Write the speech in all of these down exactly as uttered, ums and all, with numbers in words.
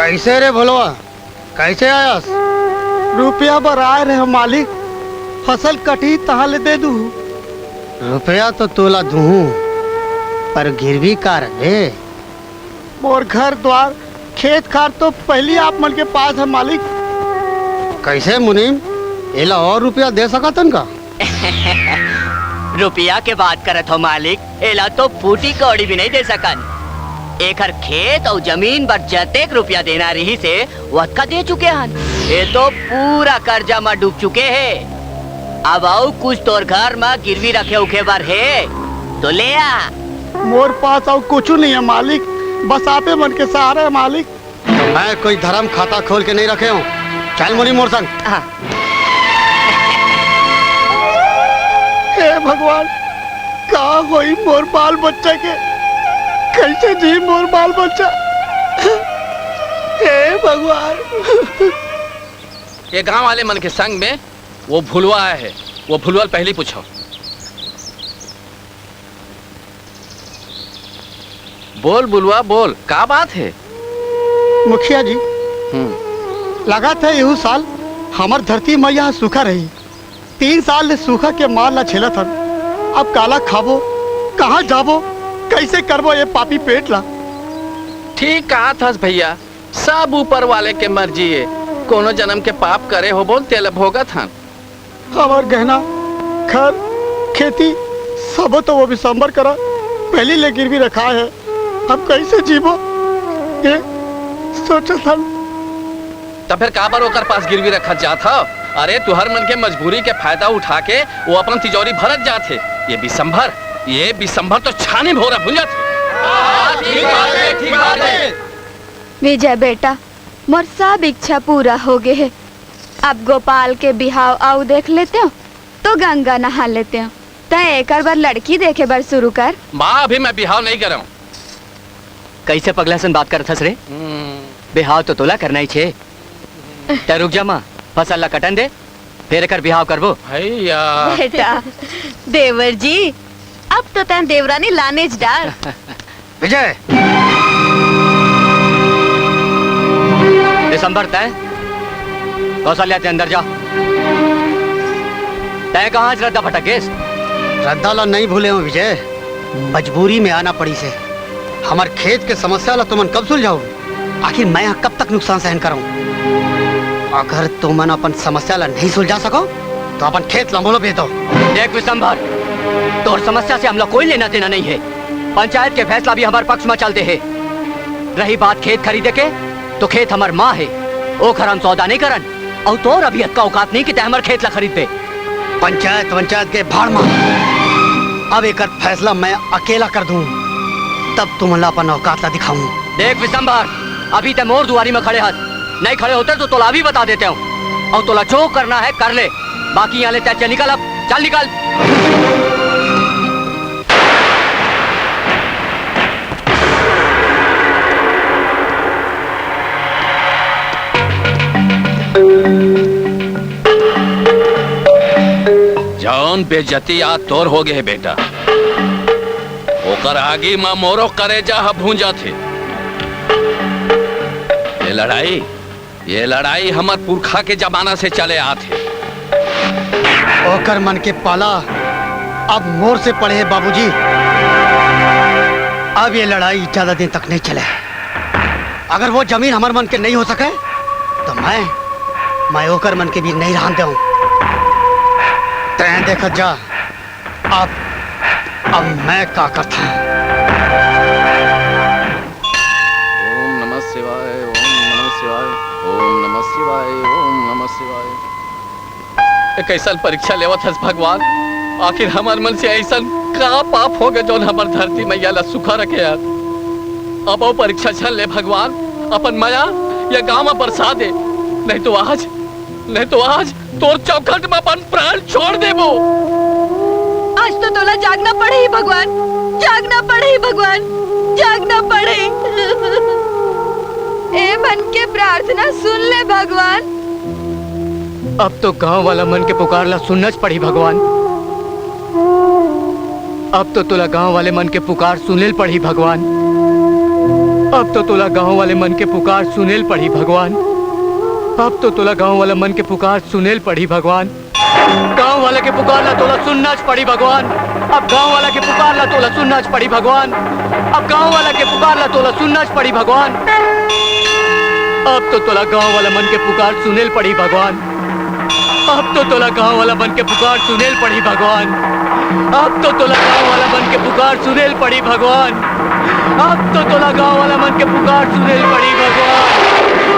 कइसे रे भोलवा, कइसे आयस? रुपया बर आय रहे मालिक, फसल कटही तहाँ ले दे दूहूँ। रुपया तो तोला दूहूँ, पर गिरवी का रहे? मोर घर द्वार, खेत खार तो पहिली आप मन के पास हे मालिक। कइसे मुनीम, एला अउ रुपया दे सकत हन का? रुपया के बात करत हो मालिक, एला तो फूटी कौड़ी भी नइ दे सकन। एखर खेत अउ जमीन बर जतेक रुपया देना रिहिस हे, वतका दे चुके हन। ए तो पूरा करजा म डूब चुके हे। अब अउ कुछ तोर घर म गिरवी रखे उखे बर हे, तो ले आ। मोर पास अउ कुछू नइ हे मालिक, बस आपे मन के सहारा हे मालिक। मैं कोई धरम खाता खोल के नइ रखे हूँ। चल मुनीम मोर संग। हाँ। हे भगवान, का होही मोर बाल बच्चा के? कइसे जी मोर बाल बच्चा? हे भगवान। ये गांव वाले मन के संग में वो भुलवा आय हे। वो भुलवा ल पहिली पूछव। बोल बुलवा बोल, का बात हे? मुखिया जी, हम्म। लगत हे एहू साल हमर धरती मइया ह सूखा रही। तीन साल ले सूखा के मार ला झेलत हन। अब काला खाबो, कहाँ जाबो, कइसे करबो ये पापी पेट ला? ठीक कहत हस भइया, सब ऊपर वाले के मर्जी ए। कोनो जनम के पाप करे होबो, तेला भोगत हन। हमर गहना, घर, खेती, सबो तो वो बिसंबर करा पहिली ले गिरवी रखाय हे। अब कइसे जीबो, ये सोचत हन। त फेर काबर ओकर पास गिरवी रखत जात हव? अरे, तुहर मन के मजबूरी के फायदा उठा के वो अपन तिजोरी भरत जात हे। ये बिसंभर, ये बिसंभर तो छानी भोरा भुंजत हे। ठीक बात हे, ठीक बात हे। विजय बेटा, मोर सब इच्छा पूरा हो गे हे। अब गोपाल के बिहाव अउ देख लेतेंव, तो गंगा नहा लेतेंव। तैं एकर बर लड़की देखे बर शुरू कर। माँ, अभी मैं बिहाव नइ करंव। कइसे पगला सन बात करत हस रे? हम्म। बिहाव तो तोला करना ही छे। तैं रुक जा माँ, फसल ला कटन दे, फेर एकर बिहाव करबो। भइया। बेटा, देवर जी, अब तो तैं देवरानी लानेच डार। विजय! दिसंबर, तैं? कौशल्या, तैं अंदर जा। तैं कहाँ आज रद्दा फटक गेस? रद्दा ला नइ भूले हंव विजय, मजबूरी में आना पड़िस हे। हमर खेत के समस्या ला तुमन कब सुलझाहू? आखिर मैं ह कब तक नुकसान सहन करंव? अगर तुमन अपन समस्या ला नइ सुलझा सकव, तो अपन खेत ला मोला बेच दव। देख विश्वंभर, तोर समस्या से हमला कोई लेना देना नइ हे। पंचायत के फैसला भी हमर पक्ष म चलत हे। रही बात खेत खरीदे के, तो खेत हमर माँ हे, ओखर हम सौदा नइ करन। अउ तोर अभी अतका औकात नइ कि तैं हमर खेत ला खरीदबे। पंचायत वंचायत के भाड़ म, अब एकर फैसला मैं अकेला कर दूं, तब तुमन ला अपन औकात ला दिखाऊं। देख विश्वंभर, अभी तैं मोर दुआरी म खड़े हस, नइ खड़े होते तो तोला अभी बता देतेंव। अउ तोला जो करना हे कर ले, बाकी यहाँ ले तैं चल निकल, अब चल निकल। जौन बेइज्जती आज तोर हो गे हे बेटा, ओकर आगी म मोरो करेजा ह भूंजत हे। ये लड़ाई ये लड़ाई हमर पुरखा के जमाना से चले आत हे। ओकर मन के पाला अब मोर से पड़े हे बाबूजी। अब ये लड़ाई ज्यादा दिन तक नइ चले। अगर वो जमीन हमर मन के नइ हो सके, तो मैं, मैं ओकर मन के भी नइ रहन देंव। तैं देखत जा, अब, अब मैं का करथंव। ओम नमः शिवाय, ओम नमः शिवाय, ओम नमः शिवाय, ओम नमः शिवाय। ए कइसन परीक्षा लेवत हस भगवान? आखिर हमर मन से अइसन का पाप हो गे, जौन हमर धरती मइया ला सूखा रखे हस? अब अउ परीक्षा झन ले भगवान, अपन मया या गांव म बरसा दे, नहीं तो आज नहीं तो आज तोर चौखट म अपन प्राण छोड़ देबो। आज तो तोला जागना पड़ही भगवान, जागना पड़ही भगवान, जागना पड़ही। ए मन के प्रार्थना सुन ले भगवान। अब तो गांव वाला मन के पुकार ला सुनना च पड़ही भगवान। अब तो तोला गांव वाले मन के पुकार सुने ल पड़ही भगवान। अब तो तोला गांव वाले मन के पुकार सुनेल पड़ही भगवान। अब तो तोला गांव वाला मन के पुकार सुनेल पड़ही भगवान। गांव वाला के पुकार ला तोला सुनना च पड़ही भगवान। अब गांव वाला के पुकार ला तोला सुनना च पड़ही भगवान। अब गांव वाला के पुकार ला तोला सुनना च पड़ही भगवान। अब तो तोला गांव वाला मन के पुकार सुनेल पड़ही भगवान। अब तो तोला गांव वाला मन के पुकार सुनेल पड़ही भगवान। अब तो तोला गांव वाला मन के पुकार सुनेल पड़ही भगवान। अब तो तोला गांव वाला मन के पुकार सुनेल पड़ही भगवान।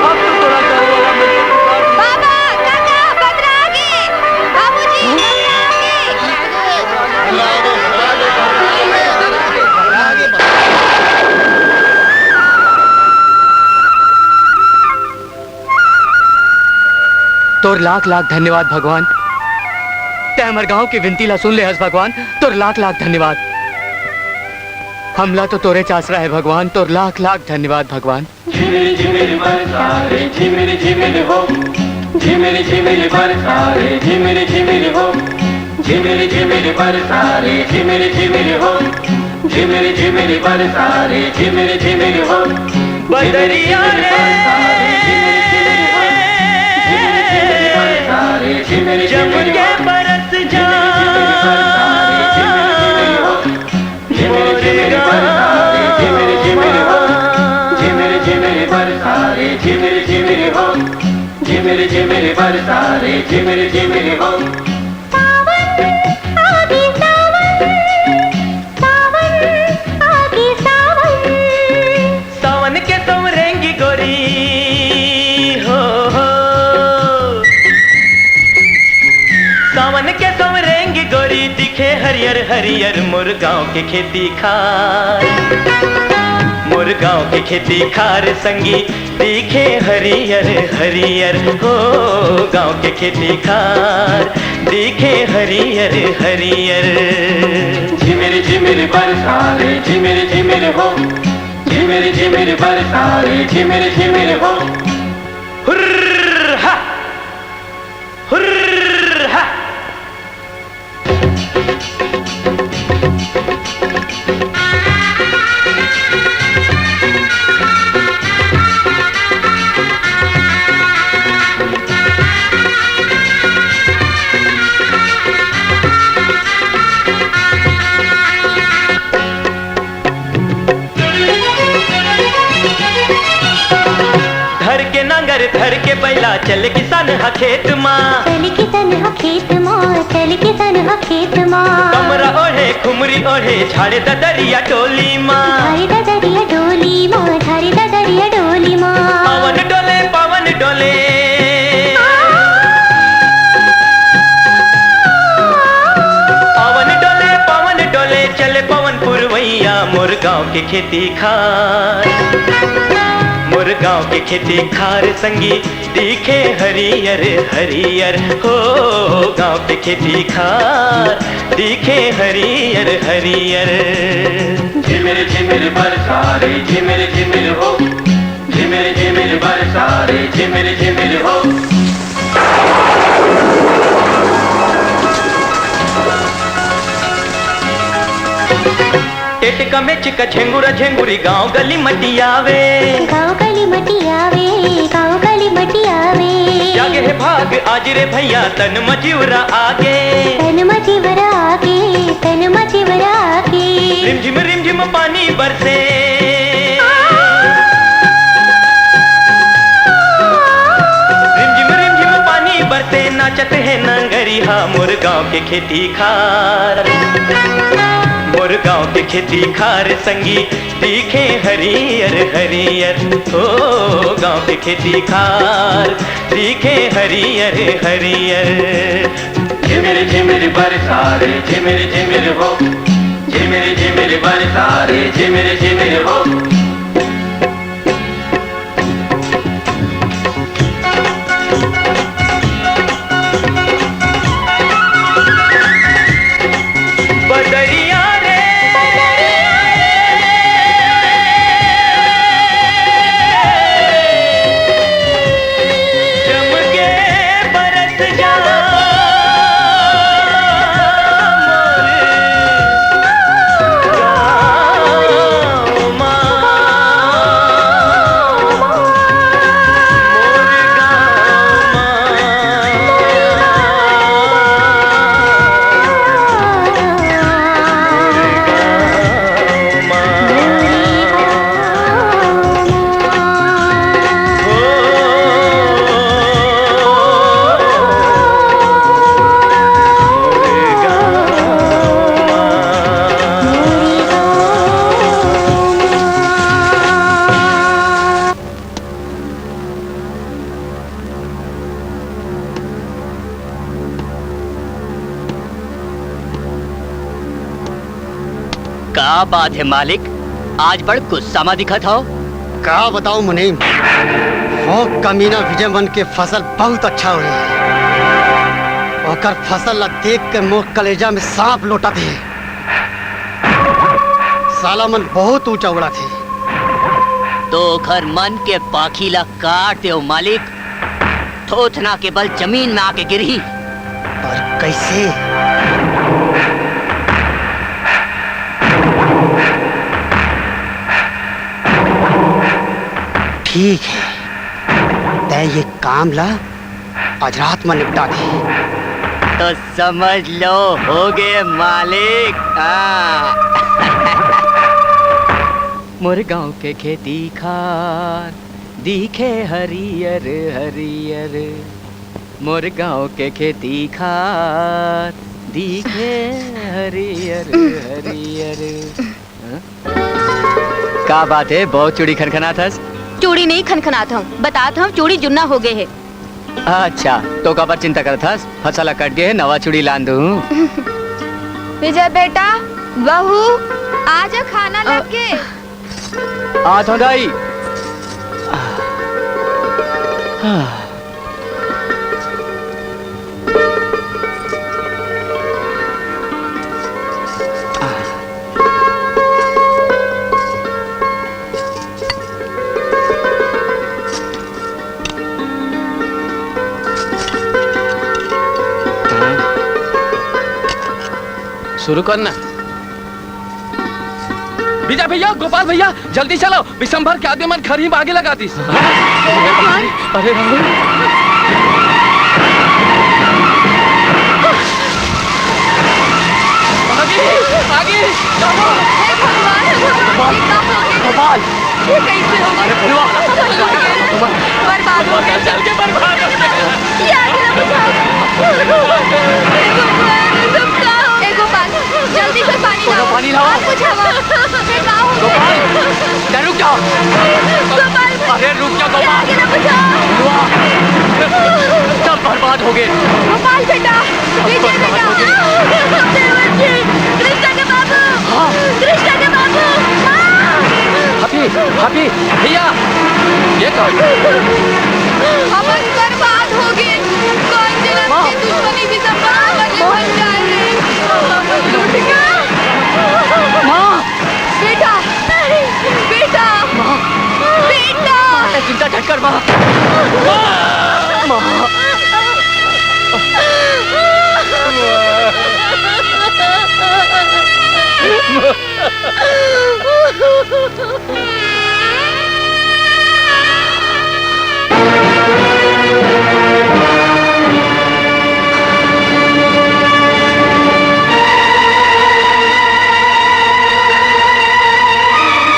अब तो तोला गांव वाला मन के पुकार सुनेल बाबा, काका, बदरा आगे। बाबूजी, बदरा आगे। तोर लाख लाख धन्यवाद भगवान। तै हमर गांव के विनती ला सुन ले हस भगवान। तोर लाख लाख धन्यवाद। हमला तो तोरे च आसरा है भगवान। तोर लाख लाख धन्यवाद भगवान। झिमिर झिमिर बरसा रे झिमिर झिमिर हो। झिमिर झिमिर बरसा रे झिमिर झिमिर हो। झिमिर झिमिर बरसा रे झिमिर झिमिर हो। झिमिर झिमिर बरसा रे झिमिर झिमिर हो। बदरिया रे। जम के बरस जा। झिमिर झिमिर बरसा रे झिमिर झिमिर हो। झिमिर झिमिर बरसा रे झिमिर झिमिर हो। झिमिर झिमिर बरसा रे झिमिर झिमिर हो। सावन आगे सावन, सावन आगे सावन। सावन के संवरेंगी गोरी हो, हो। सावन के संवरेंगी गोरी दिखे हरियर हरियर मोर गांव के खेती खार। मोर गांव के खेती खार संगी दिखे हरियर हरियर हो। गांव के खेती खार दिखे हरियर हरियर। झिमिर झिमिर बरसा रे झिमिर झिमिर हो। झिमिर झिमिर बरसा रे झिमिर झिमिर हो। हुर्र हा, हुर्र हा। धर के नांगर, धर के बैला, चल किसान ह खेत मा। चल किसान ह खेत मा, चल किसान ह खेत मा। कमरा ओढ़े, खुमरी ओढ़े, झाड़े ददरिया डोली मा। झाड़े ददरिया डोली मा, झाड़े ददरिया डोली मा। पवन डोले, पवन डोले। पवन डोले, पवन डोले, चले पवन पुरवैया, मोर गांव के खेती खार। मोर गांव के खेती खार संगी, दिखे हरियर हरियर हो। गांव के खेती खार, दिखे हरियर हरियर। झिमिर झिमिर बरसा रे, झिमिर झिमिर हो। झिमिर झिमिर बरसा रे, झिमिर झिमिर हो। टेटका मेचका झेंगुरा झेंगुरी गांव गली मटियावे। गांव गली मटियावे, गांव गली मटियावे। जागे हे भाग आज रे भैया, तन म जिवरा आगे। तन म जिवरा आगे, तन म जिवरा आगे। रिमझिम रिमझिम पानी बरसे। रिमझिम रिमझिम पानी बरसे, नाचत हे नंगरिहा मोर गांव के खेती खार। मोर गांव के खेती खार संगी, दिखे हरियर हरियर। ओ गांव के खेती खार, दिखे हरियर हरियर। झिमिर झिमिर बरसा रे, झिमिर झिमिर हो। झिमिर झिमिर बरसा रे, झिमिर झिमिर हो। बदरिया रे, जम के बरस जा मोर गाँव मा। का बात हे मालिक, आज बड़ गुस्सा म दिखत हव? का बतावं मुनीम, वो कमीना विजय मन के फसल बहुत अच्छा होय हे। ओकर फसल ला देख के मोर कलेजा में सांप लोटत हे। साला मन बहुत ऊंचा उड़त हे। तो ओखर मन के पाखी ला काट देव मालिक, थोथना के बल जमीन में आके गिरही। पर कइसे? ठीक हे, तैं ये काम ला आज रात में निपटा दे। तो समझ लो, होगे मालिक। हाँ। मोर गांव के खेती खार दिखे हरियर हरियर, मोर गांव के खेती खार दिखे हरियर हरियर। हाँ? का बात हे, बहुत चूड़ी खनखनात हस? चूड़ी नहीं खनखनात हंव, बतात हंव, चूड़ी जुन्ना हो गे हे। अच्छा, तो काबर चिंता करत हस? फसल ह कट गे हे, नवा चूड़ी लान दूं। विजय बेटा, बहू, आजा, खाना अ, लग गे। आत हंव दाई। शुरू कर ना। विजय भैया, गोपाल भैया, जल्दी चलो, विशंभर के आदमी मन खरही म आगी लगा दिस। अरे राम। आगी, आगी, चलो। हे भगवान, गोपाल, ये का हो गया? गोपाल। ये कैसे हो गया? अरे भैया। बर्बाद हो गया। चल के बर्बाद हो गया। ये आगे ना बुझाओ। हे भगवान, ये सब का हो? ए गोपाल, जल्दी से पानी लाओ। पानी लाओ। आग बुझावा। ये का हो गया? गोपाल, रुक जाओ। गोपाल। अरे रुक जा गोपाल। आगे ना बुझाओ। सब बर्बाद हो गए। गोपाल बेटा, विजय बेटा। देवर जी, कृष्णा के बाबू। हाँ। कृष्णा के बाबू। माँ। भाभी, भाभी, भैया, ये कौन? हमन बर्बाद हो गए। कौन जन्म माँ। के दुश्मनी की सब हमन ले बन जाए। माँ। बेटा, बेटा, माँ। बेटा। माँ, चिंता झट कर, माँ। माँ।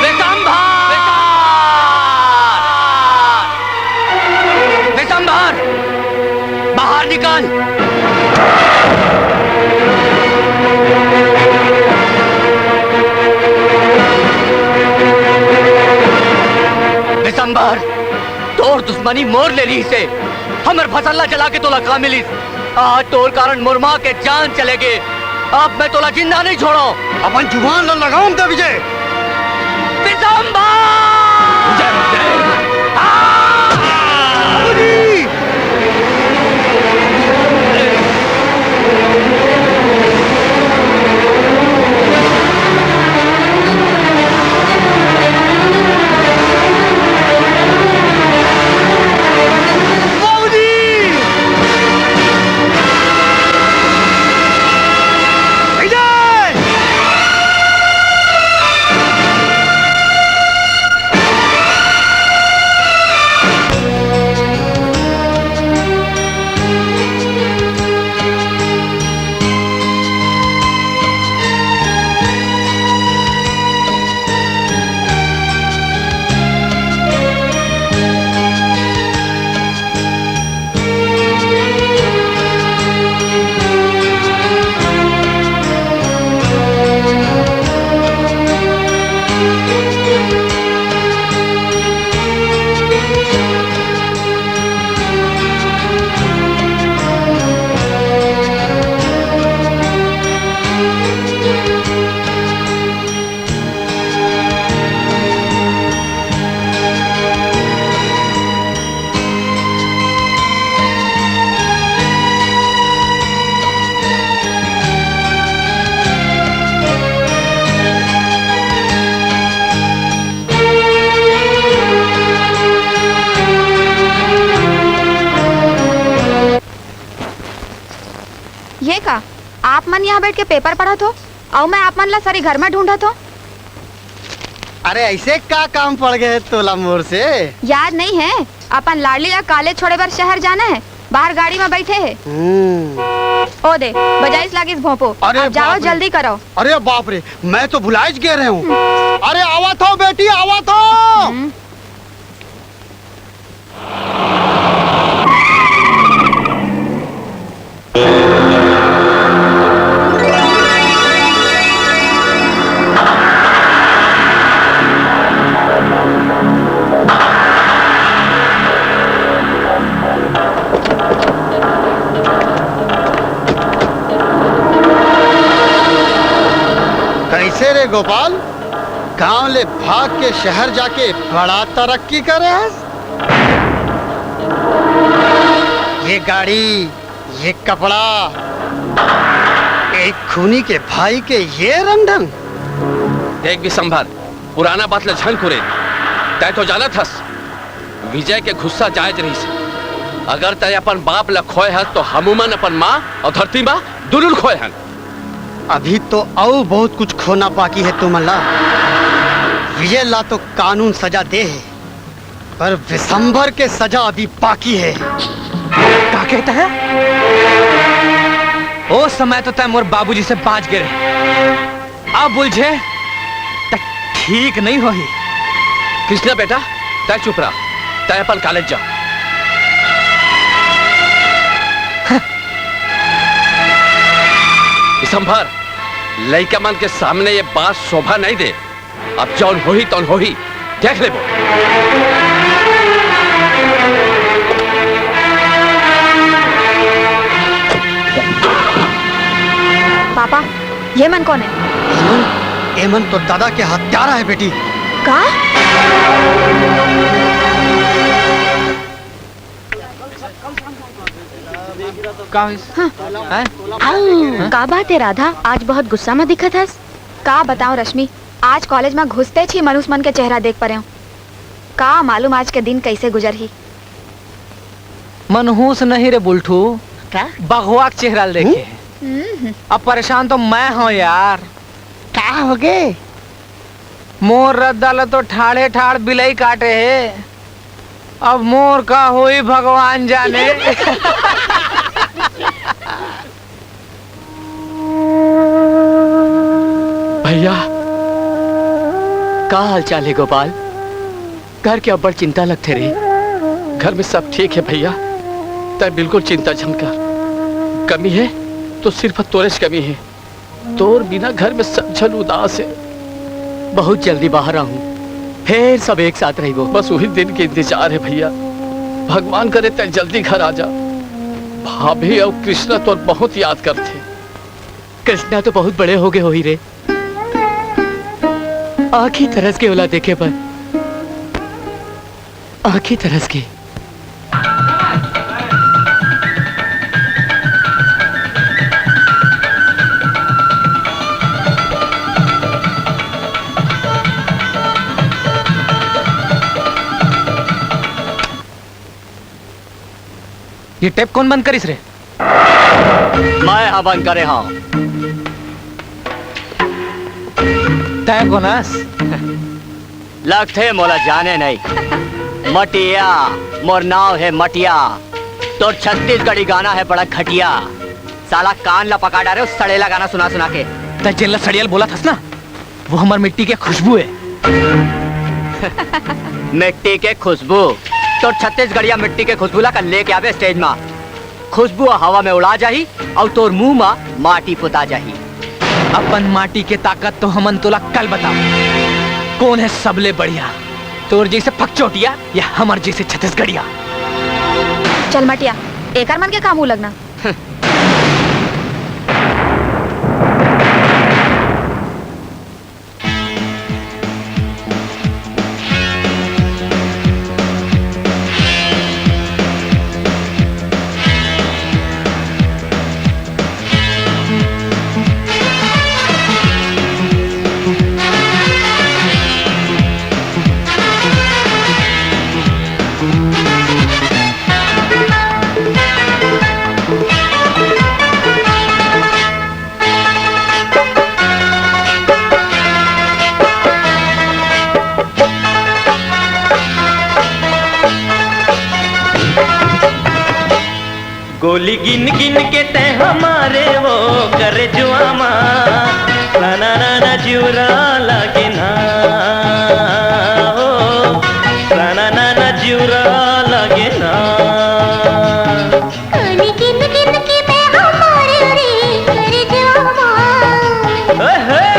विशंभर! विशंभर! बाहर निकल। विशंभर, तोर दुश्मनी मोर ले रहिसे, हमर फसल ला जला के तोला का मिलिस? आज तोर कारण मोर माँ के जान चले गे, अब मैं तोला जिंदा नहीं छोड़ो। अपन जुबान ला लगाम दे विजय। विशंभर! विजय, विजय। आ! मन यहाँ बैठ के पेपर पढ़त हो, अउ मैं आप मन ला सरी घर में ढूंढत हो। अरे, ऐसे का काम पड़ गए तोला मोर से? याद नहीं है, अपन लाडली ला कॉलेज छोड़े बर शहर जाना है, बाहर गाड़ी में बैठे है। हम्म। ओ दे, बजाइस लागिस भोंपो। अरे अब जाओ, बाप रे। जल्दी करो। अरे बाप रे, मैं तो भुलाइच गे रहे हूँ। अरे आवत हो बेटी, आवत हो। हम्म। कैसे रे गोपाल, गांव ले भाग के शहर जाके बड़ा तरक्की करे हस? ये गाड़ी, ये कपड़ा, एक खूनी के भाई के ये रंग ढंग। देख विशंभर, पुराना बात ल झन कुरेद। तैं तो जानत हस, विजय के गुस्सा जायज रहिस हे। अगर तैं अपन बाप ल खोए हस, तो हमू मन अपन माँ अउ धरती माँ दुनू ल खोए हन। अभी तो अउ बहुत कुछ खोना बाकी हे तुमन ला। विजय ला तो कानून सजा दे हे, पर विशंभर के सजा अभी बाकी हे। का कहता है? ओ समय तो तैं मोर बाबूजी से बांच गे रहे, अब उलझे त ठीक नहीं होही। कृष्णा बेटा, तैं चुप रह, तैं अपन कॉलेज जा। विशंभर, लइका मन के सामने ये बात शोभा नहीं दे। अब जौन होही तौन होही, देख लेबो। पापा, ये मन कौन है? एमन, एमन तो दादा के हत्यारा है बेटी। का? का होइस? हाँ। हैं? हाँ, का बात है राधा, आज बहुत गुस्सा में दिखत हस। का बताओ रश्मि, आज कॉलेज में घुसते ही मनहूस मन के चेहरा देख परेंव। का मालूम आज के दिन कैसे गुजरही। मनहूस नहीं रे बुल्ठू, का? बघवा के चेहरा ल देखे। हम्म। अब परेशान तो मैं हूँ यार। का होगे? मोर रद्दा ल तो ठाड़े ठाड़ बिलाई काटे हे। अब मोर का होही भगवान जाने। भैया, का हाल चाल हे गोपाल? घर के अब्बड़ चिंता लगथे रे। घर में सब ठीक हे भैया, तैं बिल्कुल चिंता झन कर। कमी हे तो सिर्फ तोरेच कमी हे। तोर बिना घर में सब झन उदास हे। बहुत जल्दी बाहर आहूं, फेर सब एक साथ रहिबो। बस उही दिन के इंतजार हे भैया। भगवान करे तैं जल्दी घर आ जा। भाभी अउ कृष्णा तोर बहुत याद करथे। कृष्णा तो बहुत बड़े हो गए होही रे। आँखी तरस के ओला देखे बर, आँखी तरस के। ये टेप कोन बंद करिस रे? मैं हा बंद करे हंव। तैं कोन अस? लगथे मोला जाने नहीं। मटिया, मोर नाव हे मटिया। तोर छत्तीसगढ़ी गाना हे बड़ा घटिया। साला कान ला पका डारे हो सड़ेला गाना सुना सुना के। तैं जेन ला सड़ियल बोलत हस ना, वो हमर मिट्टी के खुशबू हे। मिट्टी के खुशबू? तोर छत्तीसगढ़िया मिट्टी के खुशबू ला कल लेके आबे स्टेज मा। खुशबू ह हवा में उड़ा जाही अउ तोर मुंह मा माटी पुता जाही। अपन माटी के ताकत तो हमन तोला कल बताबो। कोन हे सबले बढ़िया, तोर जइसे फकचोटिया या हमर जइसे छत्तीसगढ़िया? चल मटिया, एकर मन के का मुंह लगना। गोली गिन गिन के तै हमारे वो करे जुआमा, साना नाना जिउरा लागे ना हो, साना नाना जिउरा लागे ना। गोली गिन गिन के तै हमारे रे करे जुआमा। ओए होए।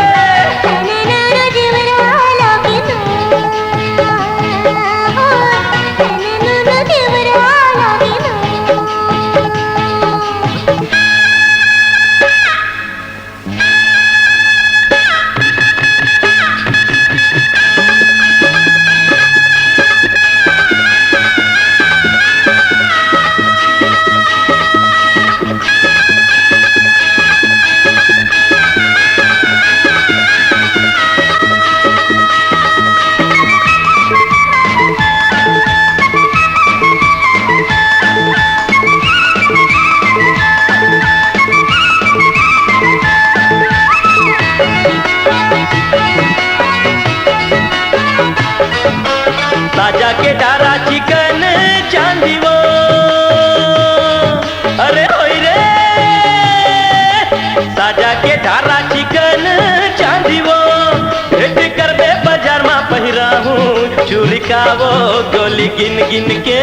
साजा के डारा चिकन चांदी वो, अरे होई रे। साजा के डारा चिकन चांदी वो, भेंट करबे बाजार मा पहिराहूँ चूरी का वो, गोली गिन गिन के।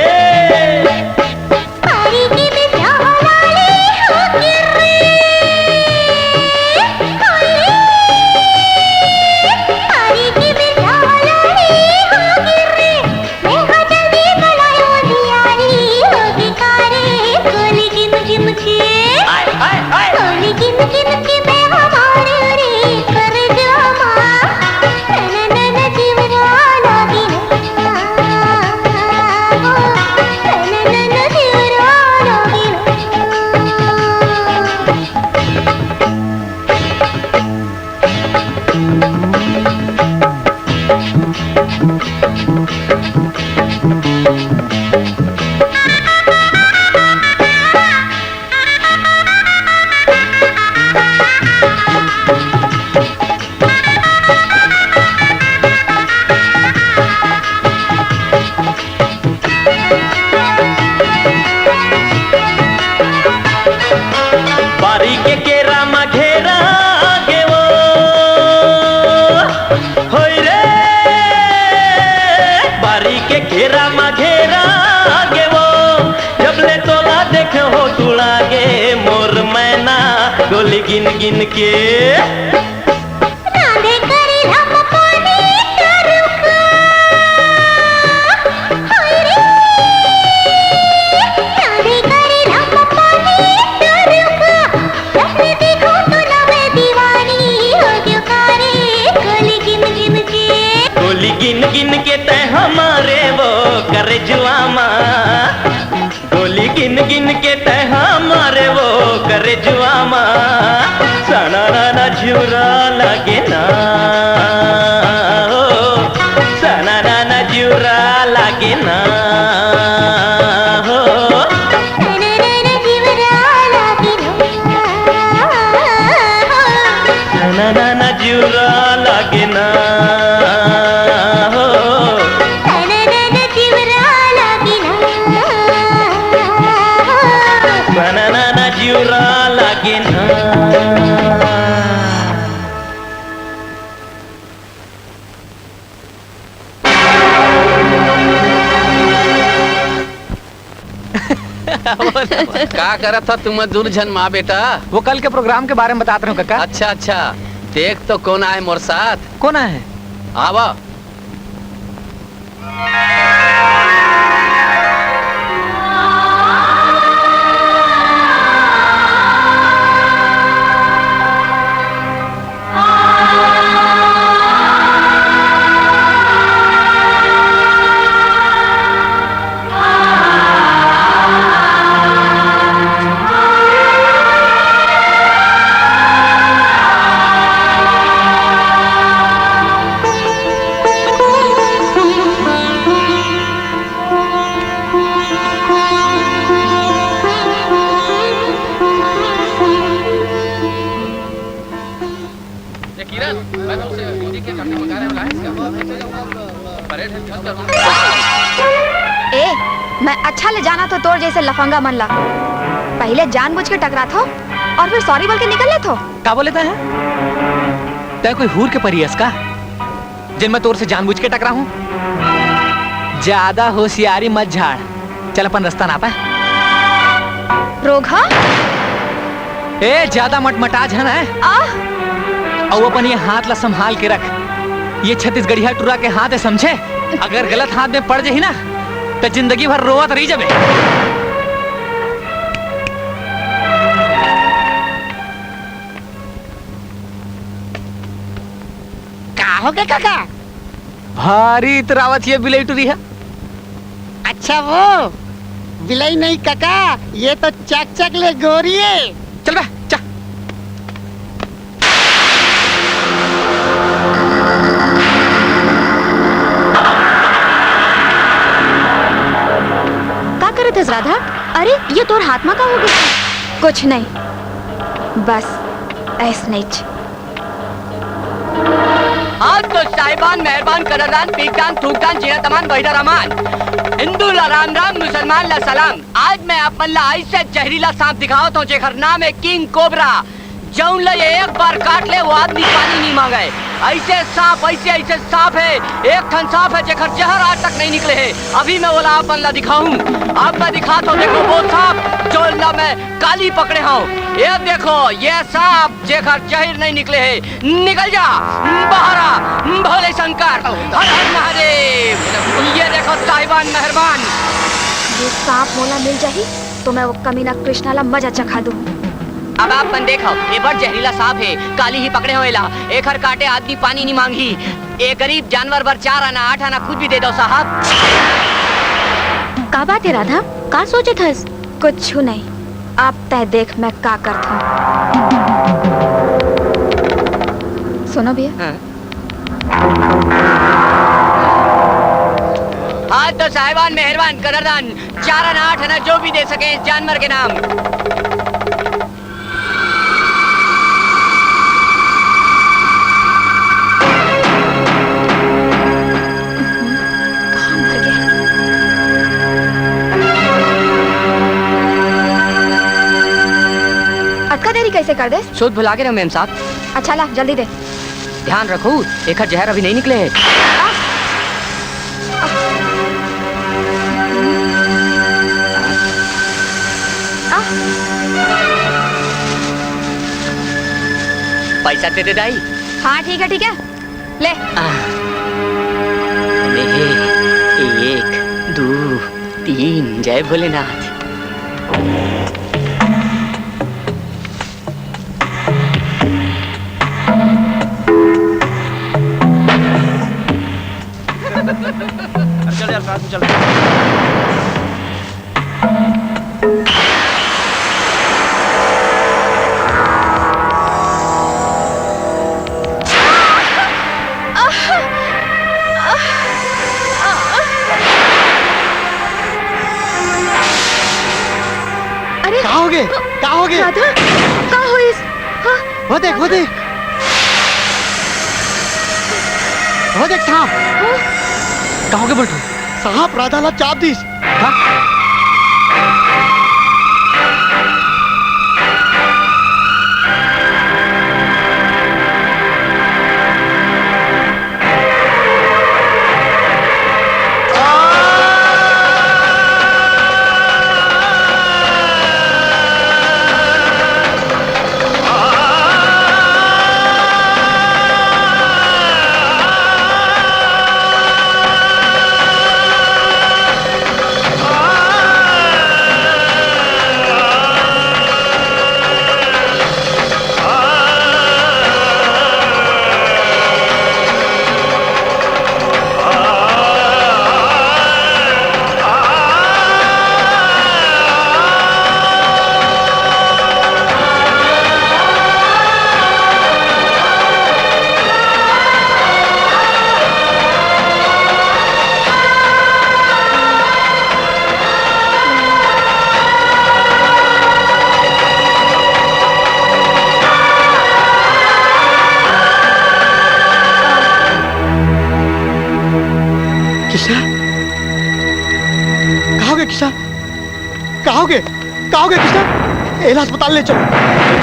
बारी के केरा म घेरा गे वो, होई रे। बारी के केरा म घेरा गे वो, जब ले तोला देखे हो तुड़ा गे मोर मैना, गोली गिन गिन के। रांधे करेला म पानी तरुका। हाय रे। रांधे करेला म पानी तरुका। जब देखो तो ना मैं दीवानी हो गयो कारे। गोली गिन गिन के। गोली गिन गिन के तै हमारे वो करे जुआमा। गोली गिन गिन के तै हमारे वो करे जुआमा, सना नाना जिउरा लागे ना हो, सना नाना जिउरा लागे ना हो। सना नाना जिउरा लागे ना हो। सना नाना जिउरा लागे ना। का करत ह तुम दूनों झन माँ बेटा? वो कल के प्रोग्राम के बारे में बतात रहे हो काका। अच्छा अच्छा, देख तो कौन आए मोर साथ। कौन आए? आवा। ए, मैं अच्छा ले जाना तो तोर जैसे लफंगा मन ला। पहिले जानबूझ के टकराथो अउ फिर सॉरी बोल के निकल लेथो। का बोले तैं? तैं कोई हूर के परी हस का, जेन मैं तोर से जानबूझ के टकराहूं? ज्यादा होशियारी मत झाड़, चल अपन रस्ता नापे। रोगहा? ए, ज्यादा मटमटा झन हे। आ? अउ अपन ये हाथ ला संभाल के रख, ये छत्तीसगढ़िया टुरा के हाथ हे, समझे? अगर गलत हाथ में पड़ जाही ना, त जिंदगी भर रोवत रही जबे। का होगे काका? भारी इतरावत ये बिलई टुरी हे। अच्छा वो बिलई नहीं काका, ये तो चकचक ले गोरी हे। चल बे, चल। का करत हस राधा? अरे, ये तोर हाथ मा का होगे? कुछ नहीं, बस ऐसनेच। आज तो साहिबान, मेहरबान, कदरदान, पीकदान, थूकदान, जीना तमान, बहिरा रहमान, हिंदू ला राम राम, मुसलमान ला सलाम। आज मैं आप मन ला ऐसे जहरीला सांप दिखावत हूँ, जेकर नाम है किंग कोबरा। जौन ला ये एक बार काट ले, वो आदमी पानी नहीं मांगे। ऐसे सांप, ऐसे, ऐसे सांप है, एक ठन सांप है जेकर जहर आज तक नहीं निकले है। अभी मैं वोला आप मन ला दिखाऊं। अब मैं दिखात हूँ, देखो वो सांप जौन ला मैं काली पकड़े हूँ। ये देखो, ये सांप जेकर जहर नहीं निकले है। निकल जा बहरा, भोले शंकर, हर हर महादेव। ये देखो साहिबान मेहरबान। ये सांप मोला मिल जाही तो मैं वो कमीना कृष्णा ला मजा चखा दूं। अब आप मन देखो, ये बड़ जहरीला सांप है, काली ही पकड़े हो एला। एखर काटे आदमी पानी नहीं मांगही। ये गरीब जानवर बर चार आना, आठ आना कुछ भी दे दो साहब। का बात है राधा, का सोचत हस? कुछ नहीं, आप तय देख मैं का करत हूँ। सुनो भैया। हाँ। हाँ तो साहिबान, मेहरबान, कदरदान, चार आना, आठ आना, जो भी दे सके इस जानवर के नाम। अतका देरी कैसे कर दे? सुध भुला के रहो मेम साहब। अच्छा ला, जल्दी दे। ध्यान रखो, एखर जहर अभी नहीं निकले है। पैसा दे दे दाई। हाँ ठीक है, ठीक है, ले। आ, ले, एक, दो, तीन, जय भोलेनाथ। अरे चल यार, साथ में चल। अरे का होगे? का होगे? राधा, का होइस? हाँ? वो देख, वो देख। वो देख, सांप। हाँ? का होगे बल्टू? सांप राधा ला चाप दिस। हाँ? कृष्णा, का होगे कृष्णा? का होगे? का होगे कृष्णा? एला अस्पताल ले चल।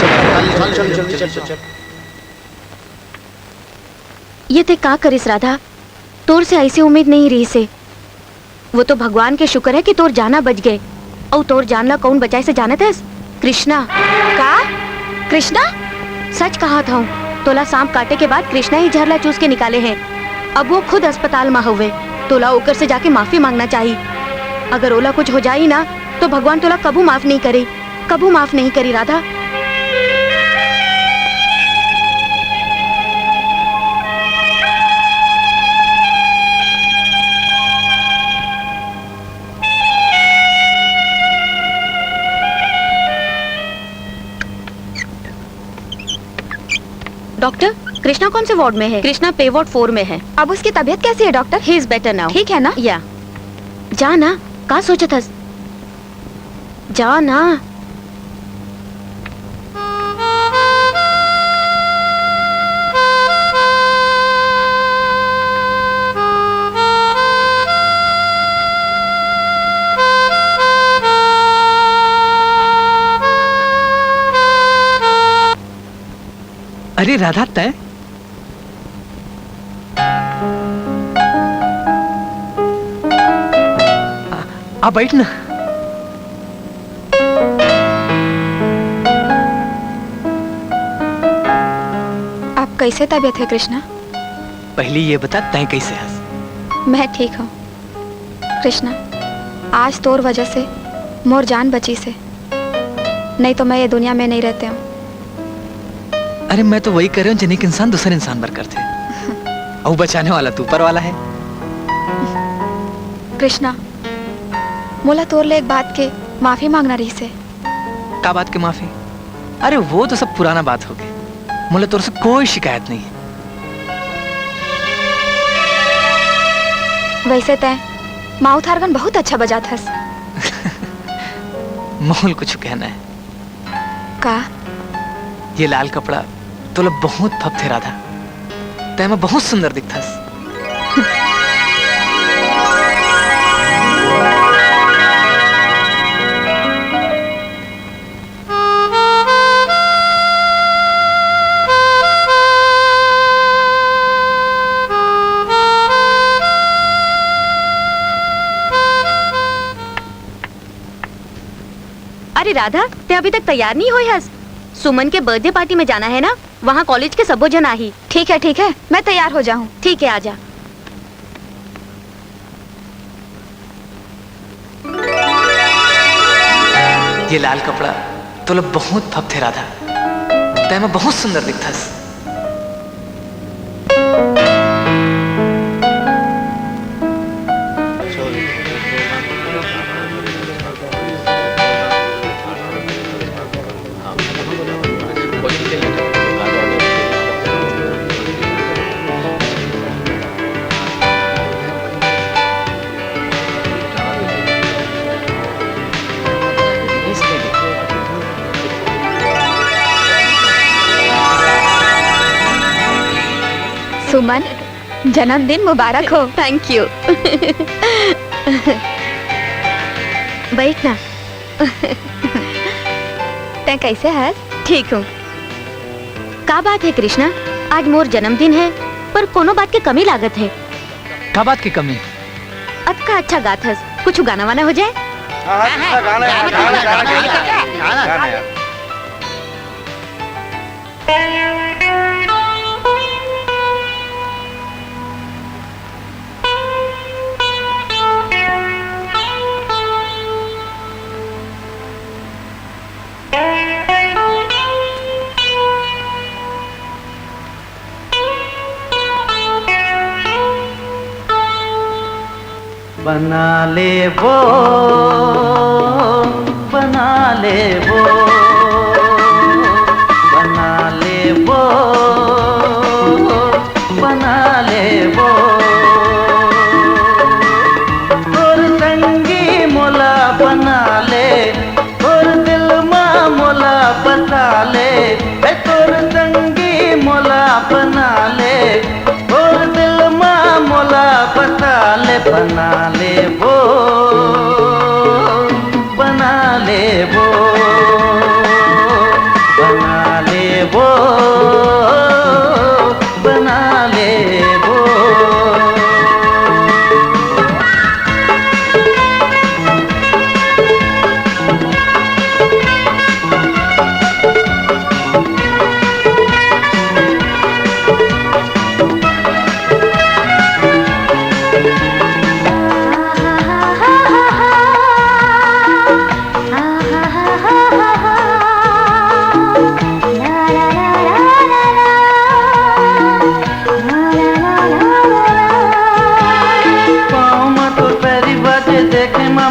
चल, चल, चल, चल। ये ते का करिस राधा? तोर से ऐसी उम्मीद नहीं रहिसे। वो तो भगवान के शुक्र है कि तोर जाना बच गए। अउ तोर जान ला कौन बचाइसे जानत हस? कृष्णा। का? कृष्णा? सच कहत हूँ, तोला सांप काटे के बाद कृष्णा ही जहर ला चूस के निकाले है। अब वो खुद अस्पताल में हवे, तोला ओकर से जाके माफी मांगना चाही। अगर ओला कुछ हो जाई ना, तो भगवान तोला कबू माफ नहीं करे। कबू माफ नहीं करी राधा। डॉक्टर, कृष्णा कौन से वार्ड में है? कृष्णा पे वार्ड फोर में है। अब उसकी तबीयत कैसी है doctor? He is better now. ठीक है ना? या। जा ना, का सोचत हस? जा ना। अरे राधा, तय आ, आ बैठ ना। आप कैसे तबीयत है कृष्णा? पहले ये बता, तय कैसे हस? मैं ठीक हूँ। कृष्णा, आज तोर वजह से मोर जान बचिसे, नहीं तो मैं ये दुनिया में नहीं रहते हूँ। अरे, मैं तो वही कर रहे हूँ, जिन एक इंसान दूसरे इंसान बर करथे। अउ बचाने वाला तो ऊपर वाला है। कृष्णा, मोला तोर ले एक बात के माफी मांगना रहिसे। का बात के माफी? अरे, वो तो सब पुराना बात हो गए। मोला तोर से कोई शिकायत नहीं है। वैसे तय mouth organ बहुत अच्छा बजात हस। मोल कुछ कहना है। का? ये लाल कपड़ा तोला बहुत फबथे राधा। तय में बहुत सुंदर दिखथस। अरे राधा, ते अभी तक तैयार नहीं होए हस? सुमन के बर्थडे पार्टी में जाना है ना, वहाँ कॉलेज के सबो जन आही। ठीक है, ठीक है, मैं तैयार हो जाऊँ। ठीक है, आजा। ये लाल कपड़ा तोला बहुत फबथे राधा, तय में बहुत सुंदर दिखथस। सुमन, जन्मदिन मुबारक हो। Thank you। बैठ ना। तै कैसे हस? ठीक हूँ। का बात है कृष्णा, आज मोर जन्मदिन है, पर कोनो बात के कमी लागत है। का बात के कमी? अतका अच्छा गात हस, कुछ गाना वाना हो जाए? हाँ, हाँ, गाना यार, गाना, गाना, गाना, गाना, गाना यार। बना ले वो, बना ले वो, बना ले वो, बना ले वो। तोर संगी मोला बना ले, तोर दिल मा मोला बसा ले, ए तोर संगी मोला बना ले, तोर दिल मा मोला बसा ले, बना ले वो, बना ले वो।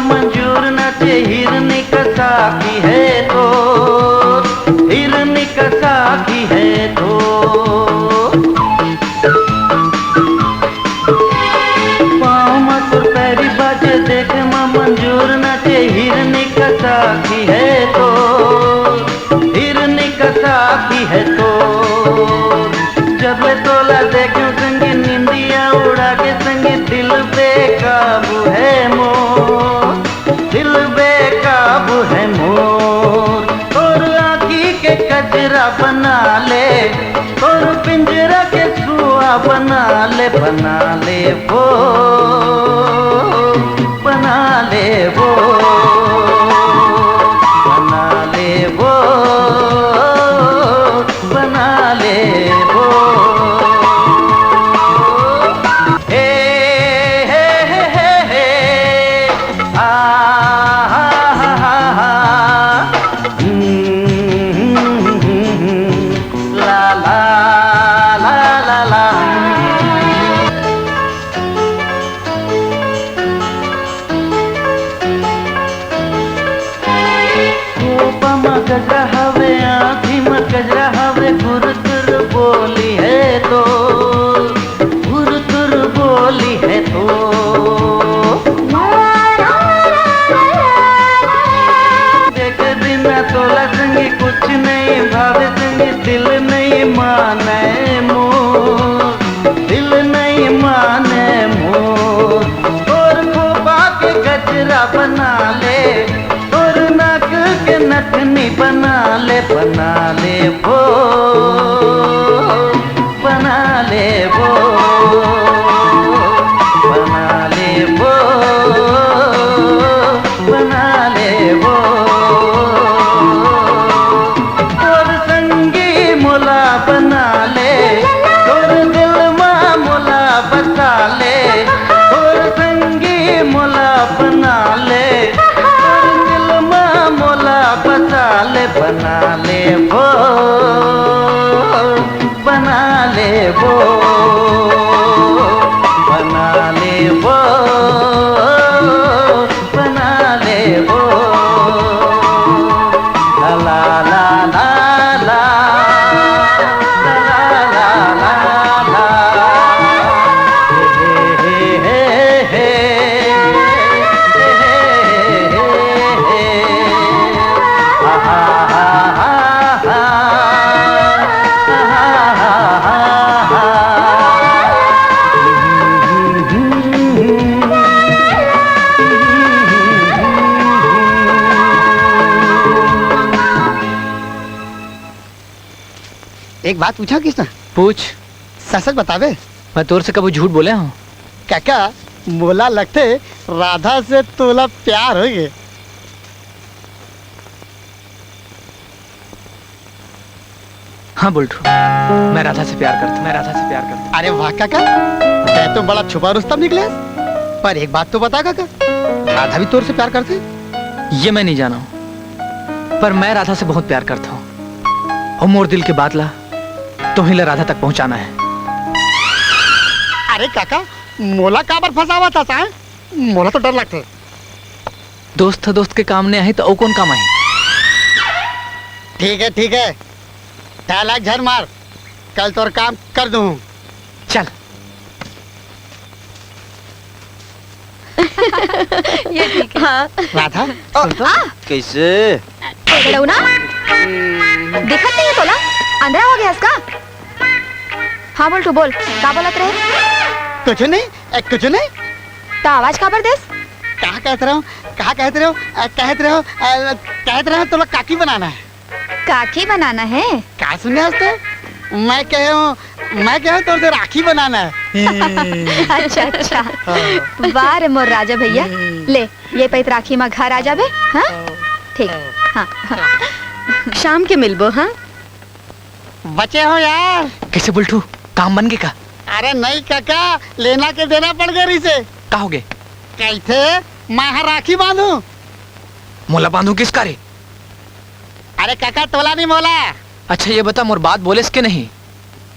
मंजूर नाचे हिरनी कसा की है तो, हिरनी कसा की है तो। पाँव म तोर पैरी बाजे देखे म मंजूर नाचे हिरनी कसा की है तो, हिरनी कसा की है तो। जब तोला देखूं संगी निंदिया उड़ा के संगी दिल बेकाबू है मोर, दिल बेकाबू है मोर। तोर आँखी के कजरा बना ले, तोर पिंजरा के सुआ बना ले, बना ले वो, बना ले वो, बना ले वो, बना ले वो। हे, हे, हे, हे, हे। आ, हा, हा, हा, हा। हम्म, ला, ला, ला, ला, ला। खोपा म गजरा हवे, आँखी म गजरा हवे, गुर गुर बोली है तो, गुर गुर बोली है तो। देखे बिना तोला संगी कुछ नहीं भावे संगी, दिल नहीं माने मोर, दिल नहीं माने मोर। तोर खोपा के गजरा बना ले, तोर नाक के नथनी बना ले, बना ले वो, बना ले वो, बना ले वो, बना ले वो। तोर संगी मोला बना ले, तोर दिल मा मोला बसा ले, तोर संगी मोला बना ले, तोर दिल मा मोला बसा ले, बना ले वो, बना ले वो, बना ले वो, बना ले वो। ला ला ला ला ला, ला ला ला ला ला। हे हे हे हे हे। एक बात पूछा किसना? पूछ। सच सच बतावे? मैं तोर से कभू झूठ बोले हूँ? काका, मोला लगथे राधा से तोला प्यार होगे। हाँ बुल्टू, मैं राधा से प्यार करता, मैं राधा से प्यार करता। अरे वाह काका, तै तो बड़ा छुपा रुस्तम निकले। पर एक बात तो बता काका, राधा भी तोर से प्यार करथे? ये मैं नहीं जाना हूँ, पर मैं राधा से बहुत प्यार करता हूँ। और मोर दिल के बात ला, तोही ला राधा तक पहुँचाना है। अरे काका, मोला काबर फंसावत हस? मोला तो डर लगथे। दोस्त ह दोस्त के काम नइ आही त अउ कोन काम आही? ठीक है, ठीक है, तै अलग झन मार, कल तोर काम कर दूँ। चल। ये ठीक है। हाँ। राधा, ओ, सुन तो। आ! कैसे? पकड़ऊ ना? दिखत नहीं है तोला? अंधरा हो गया इसका? हाँ बोल, तू बोल, का बोलत रहे? कुछ नहीं, ए, कुछ नहीं। त आवाज काबर देस? कहा कहत रहे हो, कहा कहत रहे हो, अ, कहत रहे हो, अ, कहत रहे हो, तोला काकी बनाना है। काकी बनाना है? का सुने हस तैं? मैं कहे हूँ, मैं कहे हूँ, तोर से राखी बनाना है। अच्छा, अच्छा। हाँ। वाह रे मोर राजा भैया। हम्म। ले, ये पइत राखी मा घर आ जाबे, हाँ? हाँ। ठीक, हाँ। हाँ, हाँ। शाम के मिलबो, हाँ? बचे हो यार। कैसे बुल्टू, काम बन गे का? अरे नहीं काका, लेना के देना पड़ गे रहिसे। का हो गे? कहिथे, मैं हा राखी बांधू। मोला बांधू किस का रे? अरे काका, तोला नहीं मोला। अच्छा ये बता, मोर बात बोलेस के नहीं?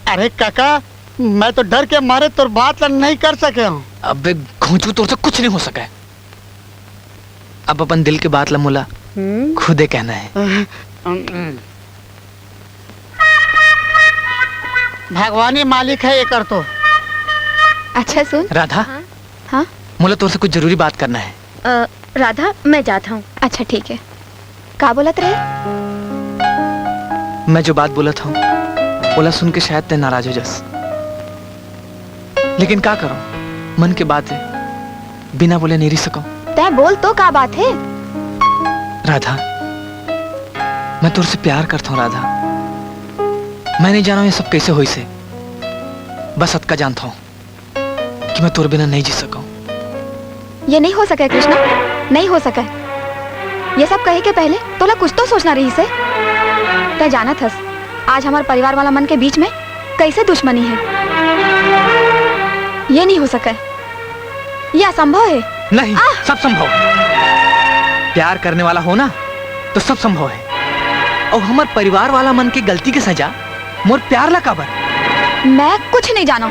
अरे काका, मैं तो डर के मारे तोर बात ला नहीं कर सके हूँ। अबे घोंचू, तोर से कुछ नहीं हो सके। अब अपन दिल के बात ला मोला खुदे कहना है। भगवान ही मालिक है एकर तो। अच्छा सुन। राधा। हाँ? हाँ? मोला तोर से कुछ जरूरी बात करना है। अ, राधा, मैं जात हूँ। अच्छा ठीक है। का बोलत रहे? मैं जो बात बोलत हूँ, ओला सुन के शायद तै नाराज हो जास, लेकिन का करूँ, मन के बात है, बिना बोले नहीं रह सकूँ। तै बोल तो, का बात है? राधा, मैं तोर से प्यार करता हूँ राधा। मैं नहीं जाना ये सब कैसे होइस हे, बस अतका जानता हूँ कि मैं तोर बिना नहीं जी सकूँ। ये नहीं हो सके कृष्णा, नहीं हो सके। ये सब कहे के पहले तोला कुछ तो सोचना रहिस हे। तै जानत हस, आज हमर परिवार वाला मन के बीच में कैसे दुश्मनी है। ये नहीं हो सके, ये असंभव है। नहीं, आह! सब संभव। प्यार करने वाला हो ना, तो सब संभव है। और हमर परिवार वाला मन के गलती के सजा मोर प्यार ला काबर? मैं कुछ नहीं जानो,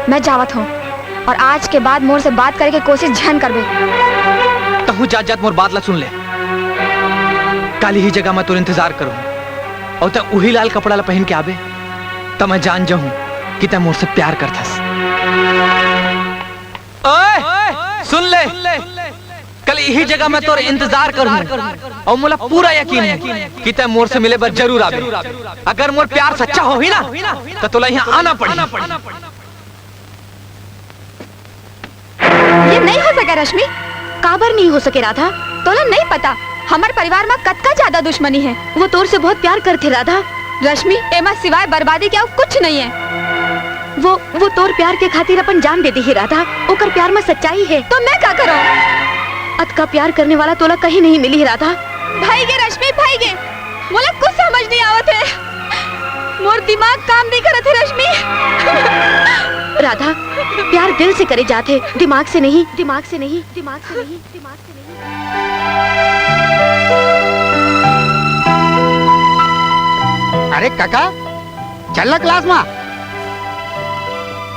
मैं जावत हूँ, और आज के बाद मोर से बात करे के कोशिश झन करबे। तहूँ जात जात मोर बात ला सुन ले। काली ही जगह मैं तोर इंतजार करूँ, और तै उही लाल कपड़ा ला पहन के आबे, त मैं जान जाहूँ कि तै मोर से प्यार करथस। ओए, सुन ले, कल इही जगह मैं तोर इंतजार करहूं, और मोला पूरा यकीन है कि तै मोर से मिले बर जरूर आबे। अगर मोर प्यार सच्चा होही ना, त तोला यहाँ आना पड़ही। ये नहीं हो सके रश्मि। काबर नहीं हो सके राधा? तोला नहीं पता, हमर परिवार में कतका ज्यादा दुश्मनी है। वो तोर से बहुत प्यार करथे राधा। रश्मि, एमा सिवाय बर्बादी के अउ कुछ नहीं है। वो, वो तोर प्यार के खातिर अपन जान दे दिही राधा। ओकर प्यार में सच्चाई है। तो मैं का करूं? अतका प्यार करने वाला तोला कहीं नहीं मिली राधा। भई गे रश्मि, भई गे। मोला कुछ समझ नहीं आवत है। मोर दिमाग काम नहीं करत है रश्मि। राधा, प्यार दिल से करे जाथे, दिमाग से नहीं, दिमाग से नहीं, दिमाग से नहीं, दिमाग से नहीं। अरे काका, चल ना क्लास में।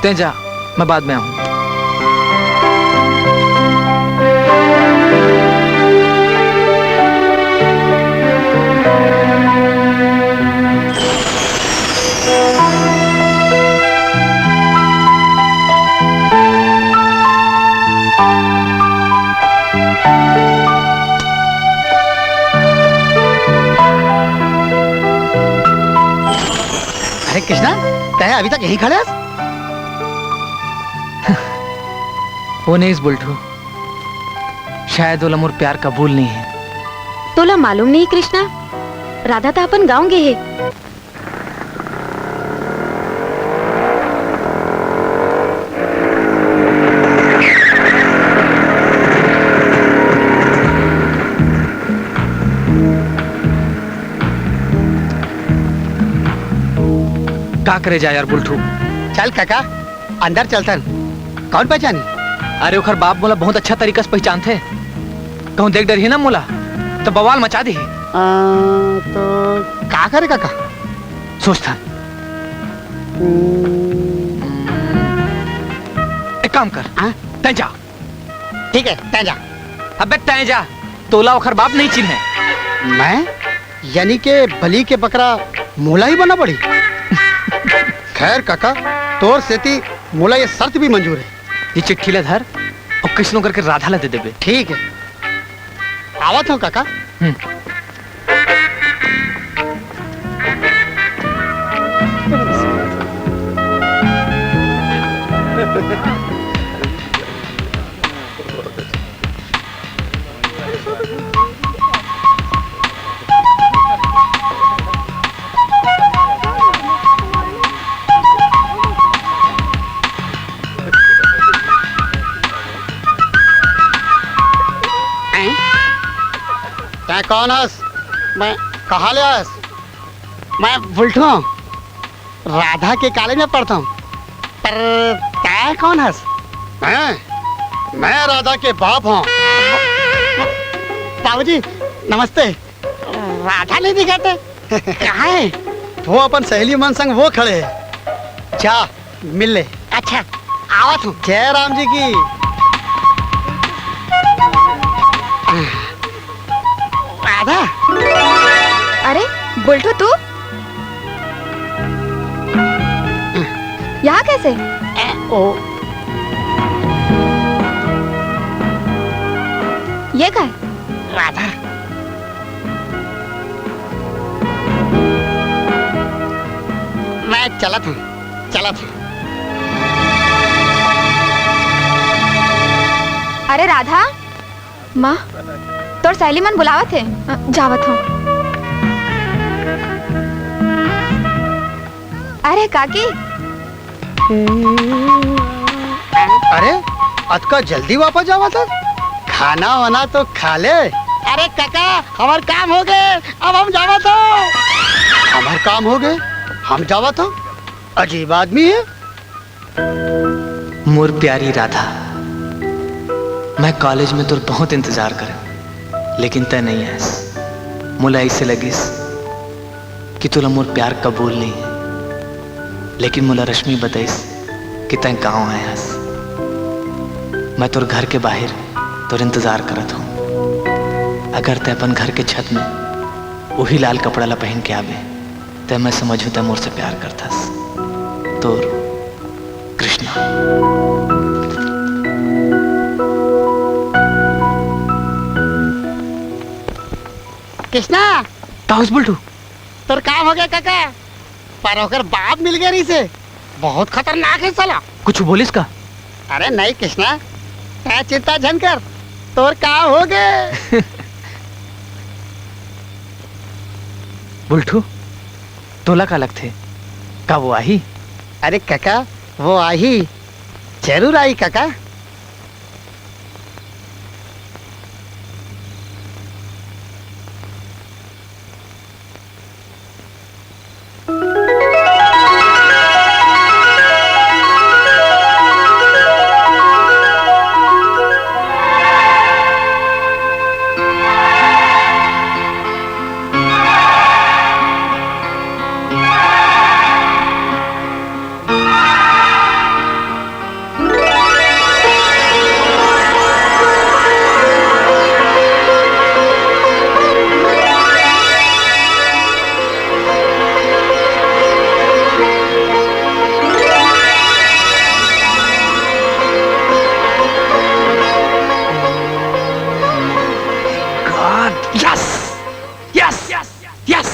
तै जा, मैं बाद में आऊं। अरे कृष्णा, तै अभी तक यहीं खड़े हस? वो नहीं इस बुल्टू, शायद ओला मोर प्यार कबूल नहीं है। तोला मालूम नहीं कृष्णा, राधा तो अपन गांव गे हे। का करे जा यार बुल्टू? चल काका, अंदर चलथन। कौन पहचानी? अरे ओखर बाप मोला बहुत अच्छा तरीका से पहचानथे। कहूँ देख डरही ना मोला, तो बवाल मचा देही। आ, तो का करे काका? सोचथन। हम्म। एक काम कर, हाँ? तै जा। ठीक है, तै जा। अबे तै जा, तोला ओखर बाप नहीं चिन्हे। मैं? यानी के बलि के बकरा मोला ही बना पड़ी। खैर काका, तोर सेती मोला ये शर्त भी मंजूर है। ये चिट्ठी ला धर और किसनो करके राधा ला दे देबे। ठीक है, आवत हूँ काका। हम्म। तै कौन हस? मैं कहाँ ले आस? मैं बुल्टू हूँ। राधा के कॉलेज में पढ़ता हूँ। पर तै कौन हस? मैं, मैं राधा के बाप हूँ। बाबूजी, नमस्ते। राधा नहीं दिखाते? कहाँ है? वो अपन सहेली मन संग वो खड़े है। जा, मिल ले। अच्छा, आवत हूँ। जय राम जी की। बुल्टू, तू यहाँ कैसे? ओ। ये का है? राधा, मैं चलत हूँ, चलत हूँ। अरे राधा, माँ, तोर सहेली मन बुलावत हे। अ, जावत हूँ। अरे काकी। अरे, अतका जल्दी वापस जावत हस? खाना वाना तो खा ले। अरे काका, हमर काम हो गे, अब हम जावत हन। हमर काम हो गे, हम जावत हन। अजीब आदमी हे। मोर प्यारी राधा, मैं कॉलेज में तोर बहुत इंतजार करेंव, लेकिन तैं नइ आयस। मोला अइसे लगिस कि तोला मोर प्यार कबूल नइ हे, लेकिन मोला रश्मि बताइस कि तैं गाँव आए हस। मैं तोर घर के बाहिर तोर इंतजार करत हूँ। अगर तैं अपन घर के छत में उही लाल कपड़ा ला पहिन के आबे, तैं मैं समझहूँ तैं मोर से प्यार करथस। तोर कृष्णा। कृष्णा! का होइस बुल्टू? तोर काम हो गे काका, पर ओकर बाप मिल गे रहिसे। बहुत खतरनाक हे साला। कुछ बोलिस का? अरे नहीं कृष्णा, तैं चिंता झन कर, तोर काम हो गे। बुल्टू, तोला का लगथे, का वो आही? अरे काका, वो आही, जरूर आही काका। God, yes! Yes! Yes! Yes!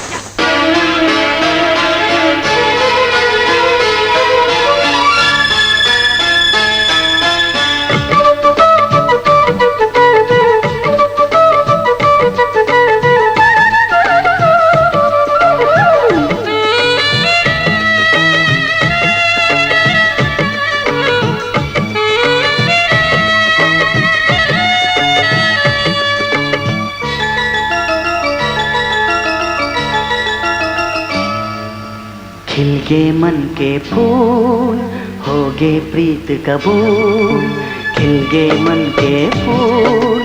खिलगे मन के फूल, होगे प्रीत कबूल। खिलगे मन के फूल,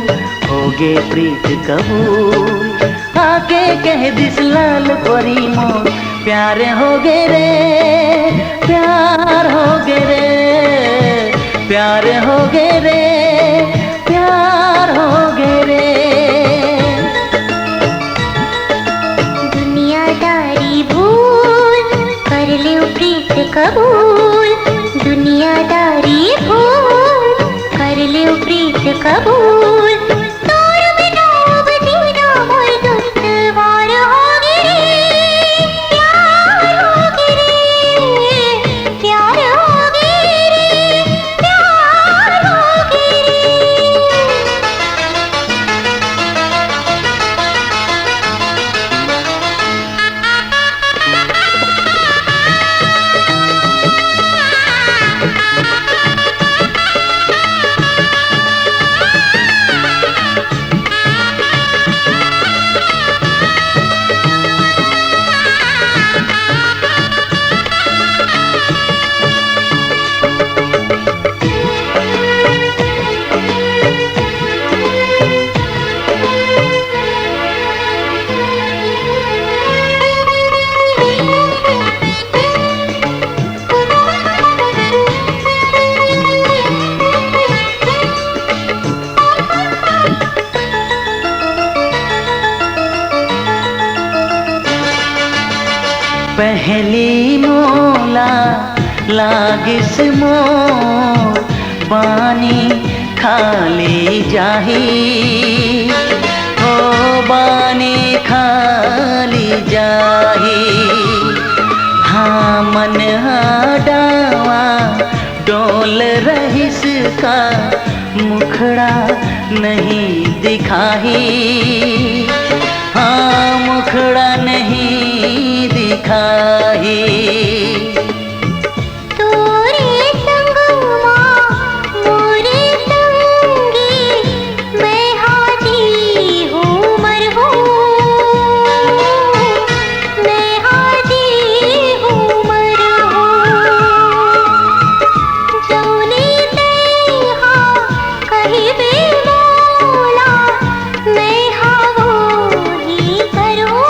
होगे प्रीत कबूल। आके कह दिस लाल परी मोर, प्यार होगे रे, प्यार होगे रे, प्यार होगे रे, प्यार होगे रे। दुनियादारी भूल, कर ले प्रीत कबूल। दुनियादारी भूल, कर ले प्रीत कबूल। तोर बिना अब जीना मोर दुश्वार होगे रे, प्यार होगे रे, प्यार होगे रे, प्यार होगे पहली मोला लागिस मोर बानी खाली जाही, ओ बानी खाली जाही। हाँ, मन हा डावा डोल रहिस का मुखड़ा नहीं दिखाही, हाँ, मुखड़ा नहीं दिखाही। तोरे संग मा मोरे संगी, मैं हा जी हूँ मर हूँ, मैं हा जी हूँ मर हूँ। जौने तैं हा कहिबे मोला, मैं हा वो ही करूँ,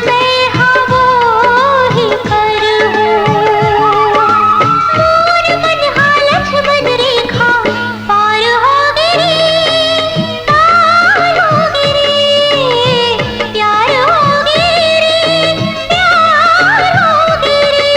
मैं हा वो ही करूँ। मोर मन हा लक्ष्मण रेखा पार हो गे रे, पार हो गे रे, प्यार हो गे रे, प्यार हो गे रे।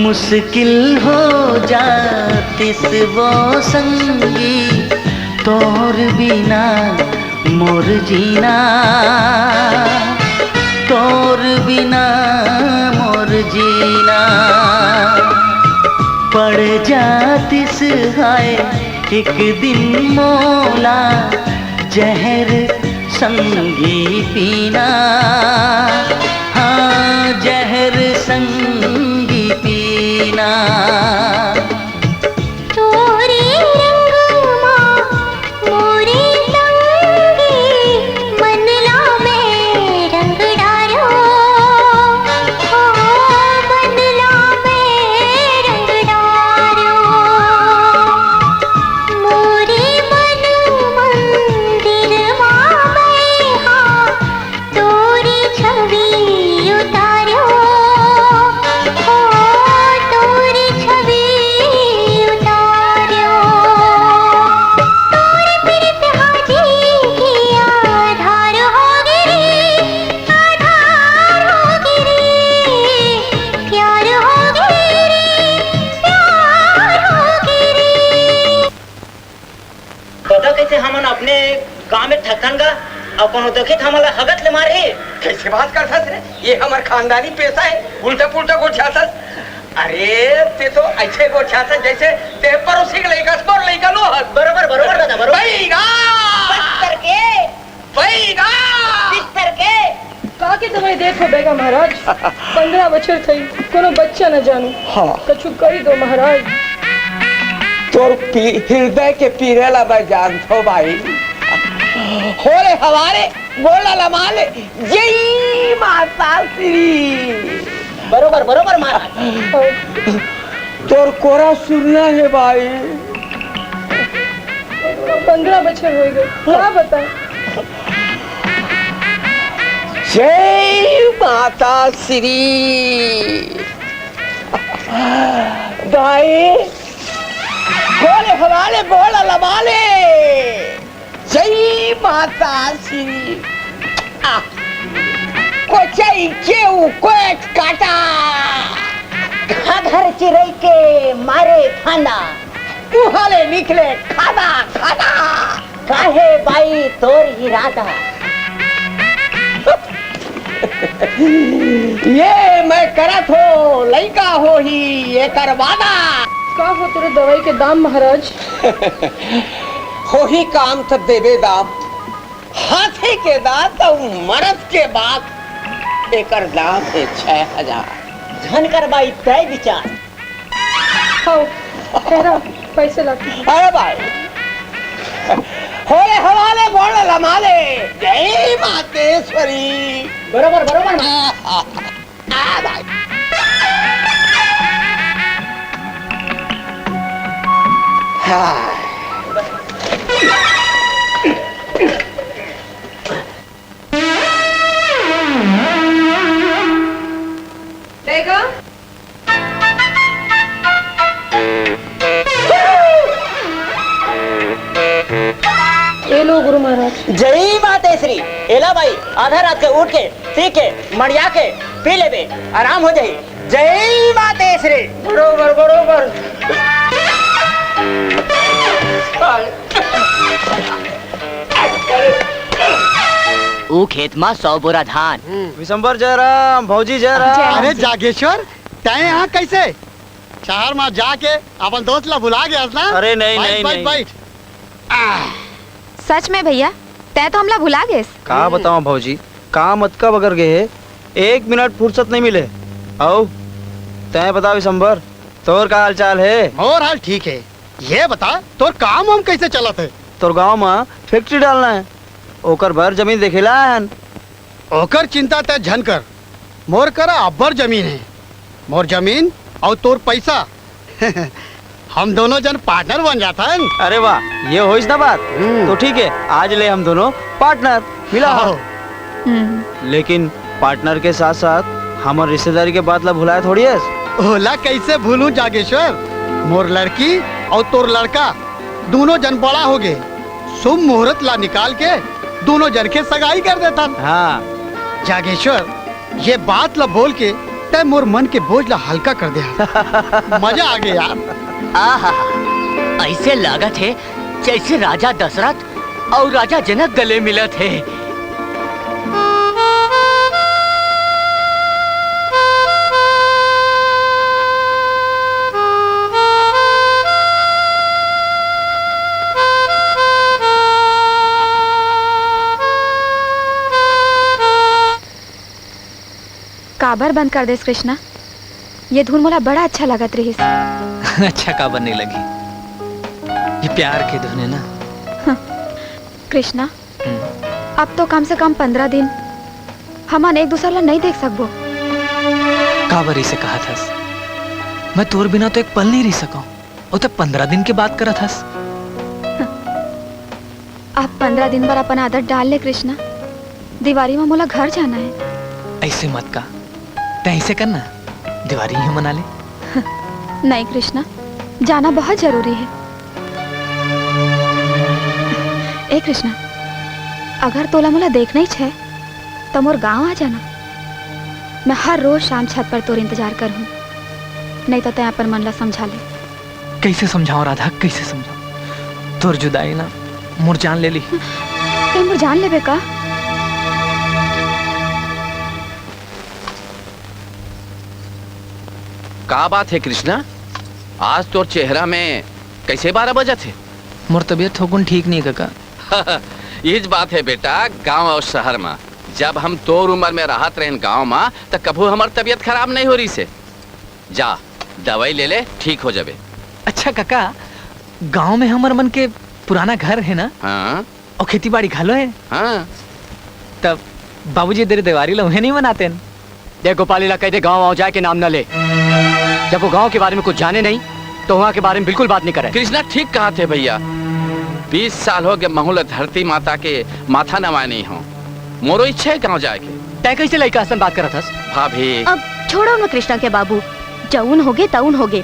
मुश्किल हो जातिस वो संगी, तोर बिना मोर जीना, तोर बिना मोर जीना। पड़ जातिस हाय एक दिन मोला जहर संगी पीना, हाँ, जहर संगी पीना। तोरे रंग मा मोरे संगी, मन ला मैं रंग डारो, हो मन ला मैं रंग डारो। मोरे मन मंदिर मा मैं हा तोरी छवि उतारो, हो तोरी छवि उतारो। तोर प्रीत हा जी के आधार हो गे रे, आधार हो गे रे, प्यार हो गे रे, प्यार हो गे रे। पता कइसे हमन अपने गांव में ठकन गा, अउ कोनो देखित हमन ला हगत ले मारही। कइसे बात करथस रे? ये हमर खानदानी पेशा हे, उल्टा पुल्टा गोठियाथस। अरे, ते तो अइसे गोठियाथस जइसे ते पड़ोसी के लइका हस, मोर लइका नो हस। बरोबर, बरोबर दादा, बरोबर। बइगा! बस्तर के। बइगा! बिस्तर के। का के दवाई देत हो बइगा महाराज? पंद्रह बछर थई, कोनो बच्चा न जानू। हाँ। कछु कहि दो महाराज। तोर पी-, हृदय के पीरा ला मैं जानथों भाई। हो रे हवा रे, गोड़ ला लमा ले, जय माता श्री। बरोबर, बरोबर महाराज। तोर कोरा सुरना हे भाई। पंद्रह बछर हो गे, का बताएं? जय माता श्री। भाई, गोड़ हवा ले, गोड़ लमा ले। जय माता श्री। आ, कोचई के ऊ कोच काटा। घाघर चिरई के मारे फांदा। उहाँ ले निकले खादा, खादा। काहे बाई तोर इरादा? ये मैं करत हो, लइका होही, एकर वादा। का हो तोरे दवाई के दाम, महाराज? होही काम त देबे दाम। हाथी के दांत अउ मरद के बात, एकर दाम हे छह हजार। झन कर बाई तय विचार। हव, पैसे लाके। अरे भाई, होले हवाले गोड़ लमाले, जय मातेश्वरी। बरोबर, बरोबर। आ भाई। हाँ। देखो। ये लो गुरु महाराज। जय मातेश्वरी। एला भाई, आधा रात के उठ के, पी के, मड़िया के, पी लेबे, आराम हो जाही। जय मातेश्वरी। बरोबर, बरोबर। ऊ खेत मा सौ बोरा धान। विशंबर जयराम, भौजी जयराम। अरे जागेश्वर, तैं यहाँ कैसे? शहर मा जाके अपन दोस्त ला भुला गयस ना? अरे नहीं, बैठ, नहीं, बैठ, नहीं। बैठ। आह। सच में भैया, तैं तो हमला भुला गेस। का बतावं भौजी, काम अतका बगर गे हे, एक मिनट फुर्सत नहीं मिले। अउ तैं बता विशंबर, तोर का हाल चाल हे? मोर हाल ठीक हे। ये बता, तोर काम वाम कैसे चलत हे? तोर गांव मा factory डालना हे, ओकर बर जमीन देखे ला आए हन। ओकर चिंता तैं झन कर, मोर करा अब्बड़ जमीन हे। मोर जमीन अउ तोर पैसा, हम दोनों जन partner बन जाथन। अरे वाह, ये होइस ना बात। हम्म। तो ठीक है, आज ले हम दोनों partner, मिला हो। हाँ। हम्म। लेकिन partner के साथ साथ हमर रिश्तेदारी के बात ला भुलाए थोड़ी हस। ओला कैसे भूलूं जागेश्वर? मोर लड़की अउ तोर लड़का दोनों जन बड़ा हो गे, शुभ मुहूर्त ला निकाल के दोनों जन के सगाई कर देथन। हाँ। जागेश्वर, ये बात ला बोल के तैं मोर मन के बोझ ला हल्का कर दे हस। मजा आ गे यार। आहा, ऐसे लागत हे जैसे राजा दशरथ अउ राजा जनक गले मिलत हे। काबर बंद कर देस कृष्णा? ये धुन मोला बड़ा अच्छा लगत रहिस। अच्छा काबर नहीं लगी? ये प्यार के धुन है ना। हाँ। कृष्णा, हम्म। अब तो कम से कम पंद्रह दिन हमन एक दूसर ला नहीं देख सकबो। काबर इसे कहत हस? मैं तोर बिना तो एक पल नहीं रह सकूं। ओ तो पंद्रह दिन के बात करत हस। अब पंद्रह दिन बर अपन आदत डाल ले कृष्णा, दिवारी में मोला घर जाना है। ऐसे मत का, तै ऐसे करना, दिवारी ही मना ले। नहीं कृष्णा, जाना बहुत जरूरी है। ए कृष्णा, अगर तोला मोला देखना ही छे, तो मोर गांव आ जाना। मैं हर रोज शाम छत पर तोर इंतजार करहूं, नहीं तो तै अपन मन ला समझा ले। कैसे समझाओ राधा, कैसे समझाओ? तोर जुदाई ना मोर जान ले ली। तै मोर जान लेबे का? का बात है कृष्णा, आज तोर चेहरा में कैसे बारह बजत है? मोर तबीयत थोकुन ठीक नहीं काका। इज बात है बेटा, गांव और शहर में जब हम तोर उम्र में रहत रहेन गांव में, त कभू हमर तबीयत खराब नहीं हो रही से। जा, दवाई ले ले, ठीक हो जाबे। अच्छा काका, गांव में हमर मन के पुराना घर है ना? हाँ। और खेती बाड़ी घलो है? हाँ। तब बाबूजी तेरे देवारी ला उहें नहीं मनाते हैं? देख गोपाल, इला कह दे गांव आव जाए के नाम न ले। जब वो गांव के बारे में कुछ जाने नहीं, तो वहाँ के बारे में बिल्कुल बात नहीं करे। कृष्णा ठीक कहा थे भैया, बीस साल हो गए महू ला धरती माता के माथा नवाए नहीं हो। मोरो इच्छा है गांव जाए के। तै कैसे लइका असन बात करत हस? भाभी। अब छोड़ो न कृष्णा के बाबू, जउन होगे तउन होगे।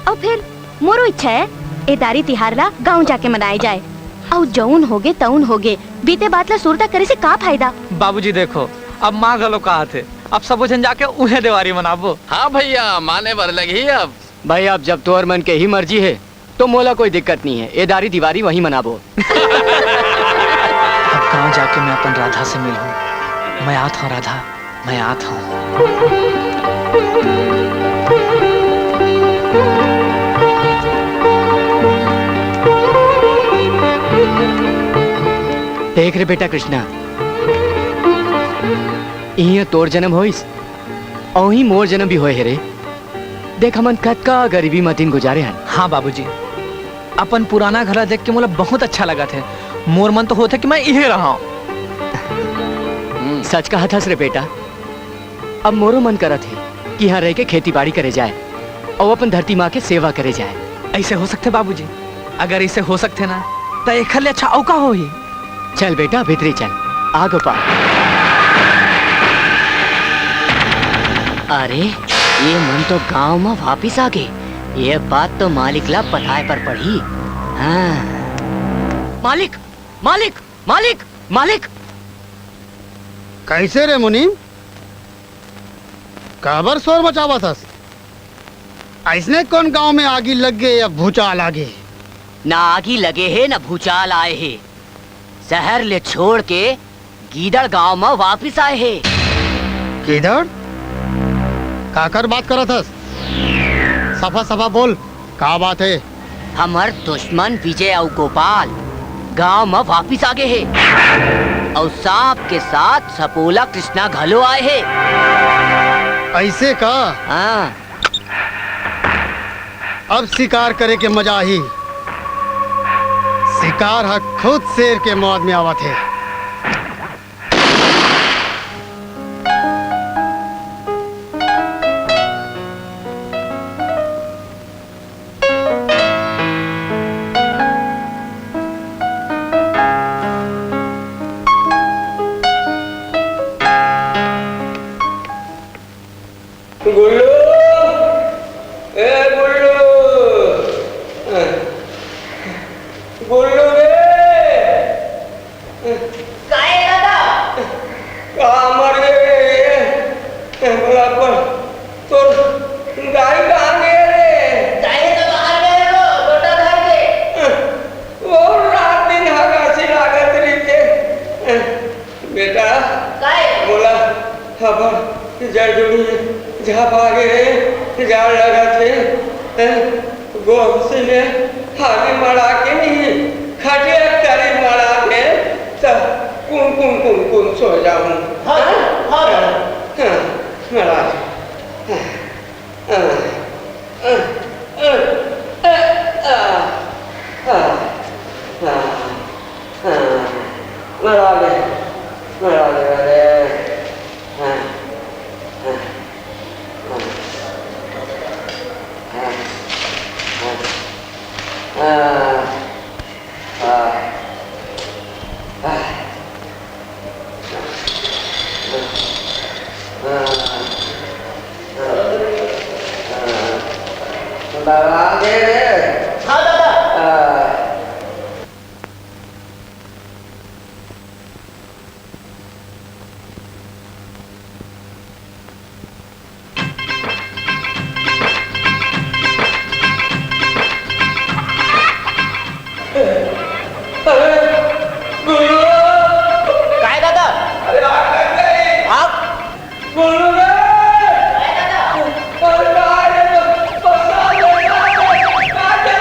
अउ फिर मोरो इच्छा है, ए दारी तिहार ला गांव जाके मनाए जाए। अउ जउन होगे तउन होगे, बीते बात ला सुरता करे से का फायदा? बाबूजी देखो, अब माँ घलो कहा थे, अब सबो झन जाके उहें देवारी मनाबो। हाँ भैया, माने बर लगही अब। भाई, अब जब तोर मन के ही मर्जी है, तो मोला कोई दिक्कत नहीं है, ए दारी दिवारी वहीं मनाबो। अब गांव जाके मैं अपन राधा से मिलूं। मैं आत हूं राधा, मैं आत हूं। देख रे बेटा कृष्णा, इहीं तोर जन्म होइस, अउ इहीं मोर जन्म भी होए हे रे। देख, हमन कतका गरीबी म दिन गुजारे हन। हाँ बाबूजी, अपन पुराना घर ला देख के मोला बहुत अच्छा लगत हे। मोर मन तो होथे कि मैं इहे रहूं। सच कहत हस रे बेटा, अब मोरो मन करत हे कि इहाँ रह के खेती बाड़ी करे जाए अउ अपन धरती माँ के सेवा करे जाए। ऐसे हो सकथे बाबूजी? अगर ऐसे हो सकथे ना, त एखर ले अच्छा अउ का होही? चल बेटा, भीतरी चल। आ गोपाल। अरे, ये मन तो गांव में वापिस आ गे। ये बात तो मालिक ला बताए पर पड़ही। हाँ। मालिक, मालिक, मालिक, मालिक। कैसे रे मुनीम? काबर शोर मचावत हस? अइसने कोन गांव में आगी लग गे या भूचाल आ गे? ना आगी लगे हे, ना भूचाल आए हे। शहर ले छोड़ के गीदड़ गांव में वापिस आए हे। गीदड़? काकर बात करत हस? सफा सफा बोल, का बात हे? हमर दुश्मन विजय अउ गोपाल गांव म वापिस आ गे हे, अउ सांप के साथ सपोला कृष्णा घलो आए हे। अइसे का? हाँ। अब शिकार करे के मजा आही। शिकार ह खुद शेर के मौज में आवत हे। गुल्लू, ए गुल्लू, गुल्लू बे, काय दादा? का मर गे रे? ए, बड़ा पर तोर दाई कहाँ गे रे? दाई तो बाहर गए हो, लोटा धर के। वो रात दिन हगासी लागत रहिथे। बेटा, काय? मोला हबर जड़ जुड़ी झापा गे रे, जाड़ लगत हे। हैं? गोहसी में हाली मड़ा के नहीं, खटिया करी मड़ा के, त कुन कुन कुन कुन सो जाऊं। हाँ, हाँ, हाँ। हाँ, मड़ा। हाँ, हाँ, हाँ, हाँ, हाँ, हाँ, मड़ा ले, मड़ा ले, मड़ा ले। हाँ, हाँ, हाँ, हाँ, हाँ, हाँ, हाँ, हाँ, हाँ, हाँ, हाँ, हाँ, हाँ, हाँ, हाँ। अरे, गुल्लू! काय दादा? अरे, आग लग गई। आग? गुल्लू रे! काय दादा? अरे, बाहर ये तो पसार ले, बाहर ले, बाहर ले।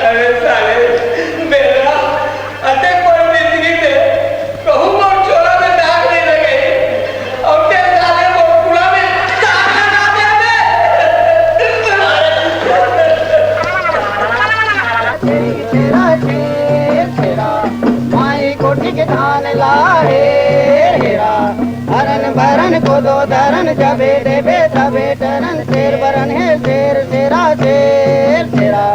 अरे साले, बेरा, अतेक बड़ जिंदगी में कहूं मोर चोला में दाग नइ लगे, अउ ते साले मोर कुला में दाग लगा दे बे। तेरा शेर, शेरा, माई कोठी के धान ला हेर हेरा, हरन भरन कोदो धरन जबे देबे तबे टरन, शेर बरन हे शेर, शेरा, शेर, शेरा,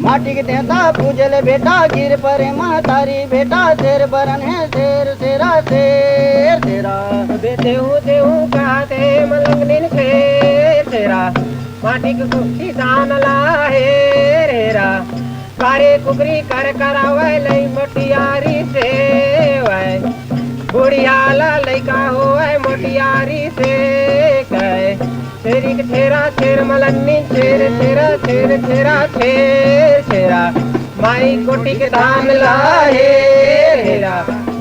माटी देवता पूजले बेटा, गिर परे महतारी बेटा, शेर बरन हे शेर, शेरा, शेर, शेरा। देहू, देहू कहत हे मलंगनिन शेर, शेरा। माटी के कुक्सी दान ला हेर, हेरा। कारे कुकरी कर करावय, लई मटियारी सेवय। बुढ़िया ला लइका होवय, मटियारी सेकय। छेरी के छेरा छेर मलन्नी छेर, छेरा छेर, छेरा छेर, छेरा। माई कोटी के धान ला हेर हेरा,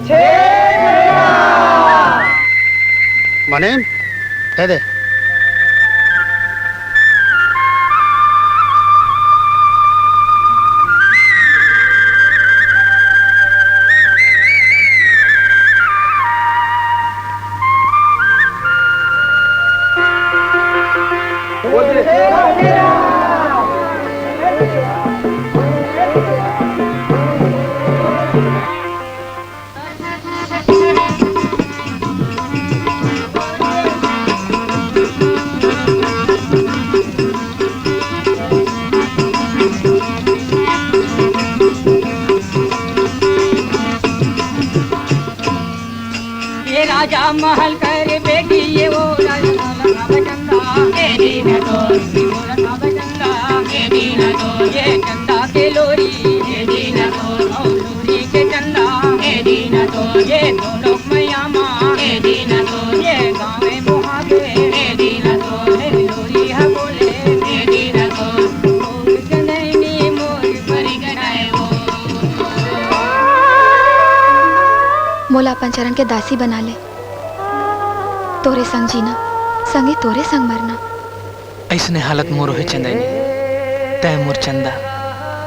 छेरा। मने, दे दे। ये राजा महल कर बेटी, ये वो राजा महल का बचंदा। ये दीन तो, ये वो राजा बचंदा। ये दीन तो, ये चंदा के लोरी। ये दीन तो, और लोरी के चंदा। ये दीन तो, ये दोनों मैया माँ। ये दीन तो, ये गाँव में मुहावे। ये दीन तो, ये लोरी है बोले। ये दीन तो, मोर जनैनी मोर परिगणाए वो। मोला अपन चरण के दासी बना ले। तोरे संग जीना, संगे तोरे संग मरना। अइसने हालत मोर होहे चंदैनी, तैं मोर चंदा,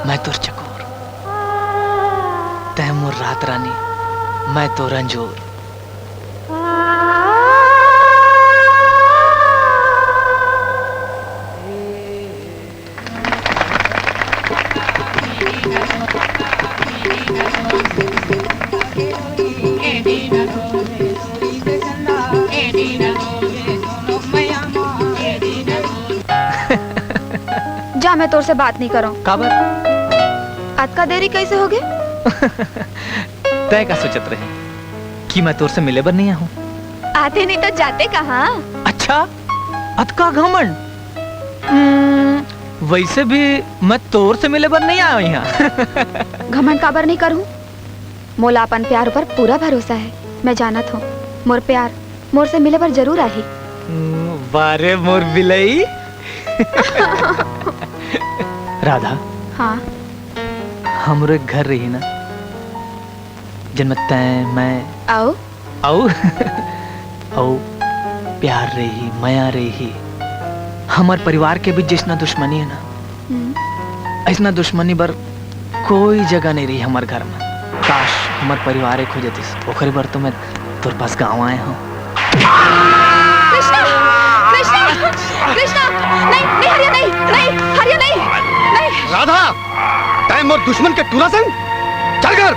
मैं तोर चकोर। तैं मोर रात रानी, मैं तोर अंजोर। जा, मैं तोर से बात नहीं करूं। काबर? अतका देरी कैसे हो गए? तय का सोचत रहे कि मैं तोर से मिले बर नहीं आहूं? आते नहीं तो जाते कहाँ? अच्छा, अतका घमंड। हम्म, वैसे भी मैं तोर से मिले बर नहीं आया हूँ यहाँ। घमंड काबर नहीं करूँ? मोला अपन प्यार ऊपर पूरा भरोसा है। मैं जानत हूँ, मोर प्यार मोर से मिले बर जरूर आही। हम्म, वाह रे मोर बिलई। राधा, हाँ। हमरो एक घर रही ना, जेन में तैं, मैं अउ? अउ, अउ प्यार रही, मया रही। हमर परिवार के बीच जैसना दुश्मनी है ना, हम्म। ऐसना दुश्मनी बर कोई जगह नहीं रही हमर घर में। काश, हमर परिवार एक हो जतिस, ओकरे बर तो मैं तोर पास गाँव आए हूँ। कृष्णा, कृष्णा, कृष्णा, नहीं, नहीं, हरिया नहीं, नहीं, हरिया नहीं, नहीं। राधा, तैं मोर दुश्मन के टूरा संग? चल घर,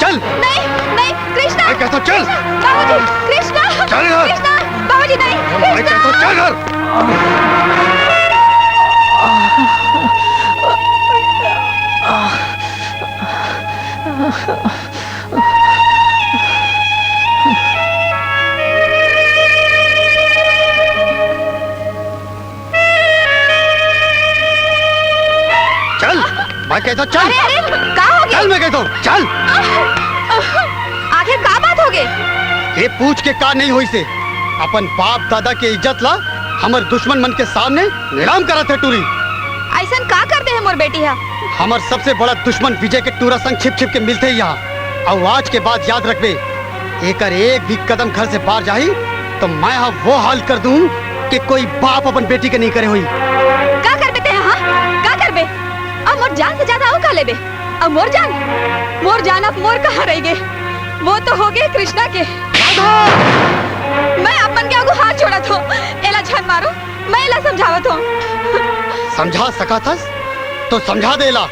चल। नहीं, नहीं, कृष्णा। मैं कहता हूँ, चल। कृष्णा, बाबूजी, कृष्णा। चल घर। कृष्णा, बाबूजी, नहीं, मैं कृष्णा। कहता हूँ, चल घर। चल, मैं कहता हूँ, चल। अरे, अरे, का हो गया? चल, मैं कहता हूँ, चल। आखिर का बात हो गई? ये पूछ के का नहीं होइसे? अपन बाप दादा के इज्जत ला हमर दुश्मन मन के सामने नीलाम करत हे टूरी। ऐसन का कर दे है मोर बेटी हा? हमर सबसे बड़ा दुश्मन विजय के टूरा संग छिप छिप के मिलथे ही यहाँ। अउ आज के बाद याद रखबे, एकर एक भी कदम घर से बाहर जाही तो मैं हा वो हाल कर दूँ कि कोई बाप अपन बेटी के नहीं करे होई। का करबे तें, हाँ? का करबे? अब मोर जान से ज्यादा अउ का लेबे? अब मोर जान, मोर जान अब मोर कहाँ रह गए? वो तो हो गए कृष्णा के। राधा! मैं अपन के आगू हाथ छोड़त हूँ। एला झन मारो, मैं एला समझावत हूँ। समझा सकत हस तो समझा दे एला।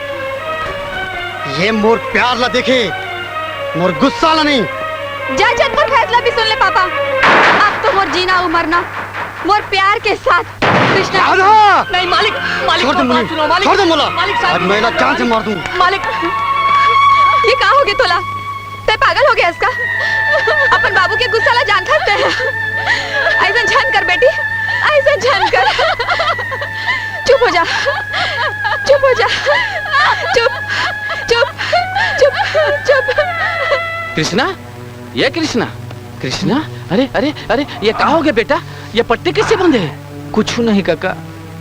ये मोर प्यार ला देखे, मोर गुस्सा ला नहीं। जा, जा, मोर फैसला भी सुन ले पापा। अब तो मोर जीना अउ मरना मोर प्यार के साथ कृष्णा। राधा! नहीं मालिक, मालिक, छोड़ दे मोर बात मुझे, सुनो, मालिक। छोड़ दे मोला। मालिक, शांति आज मैं से इला जान से मार दूंगा। मालिक, ये का हो गया तोला? तै पागल हो गया इसका? अपन बाबू के गुस्सा ला जानत हस तै? ऐसा झन कर बेटी, ऐसा झन कर। चुप हो जा, चुप हो जा, चुप, चुप, चुप, चुप। कृष्णा, ये कृष्णा, कृष्णा, अरे, अरे, अरे, ये का हो गया बेटा? ये पट्टी कैसे बंधे है? कुछ नहीं काका।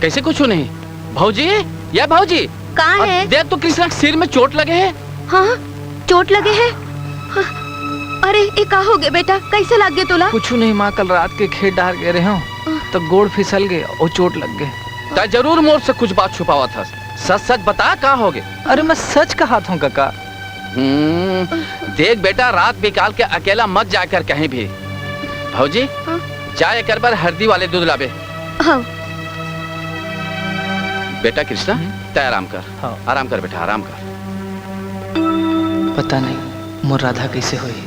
कैसे कुछ नहीं? भौजी, ये भौजी, का अब है? देख तो कृष्णा के सिर में चोट लगे है। हाँ, चोट लगे है। हाँ। अरे, ये का हो गया बेटा? कैसे लग गया तोला? कुछ नहीं माँ, कल रात के खेत डार गए रहे हो, तो गोड़ फिसल गए और चोट लग गए। तै जरूर मोर से कुछ बात छुपावत हस। सच सच बता, का हो गए? अरे, मैं सच कहा था काका। हम्म, देख बेटा, रात बिकाल के अकेला मत जाकर कहीं भी। भौजी, हाँ? जा एकर बर हरदी वाले दूध लाबे। हाँ। बेटा कृष्णा, हम्म? तै आराम कर। हाँ। आराम कर बेटा, आराम कर। पता नहीं मोर राधा कैसे होही।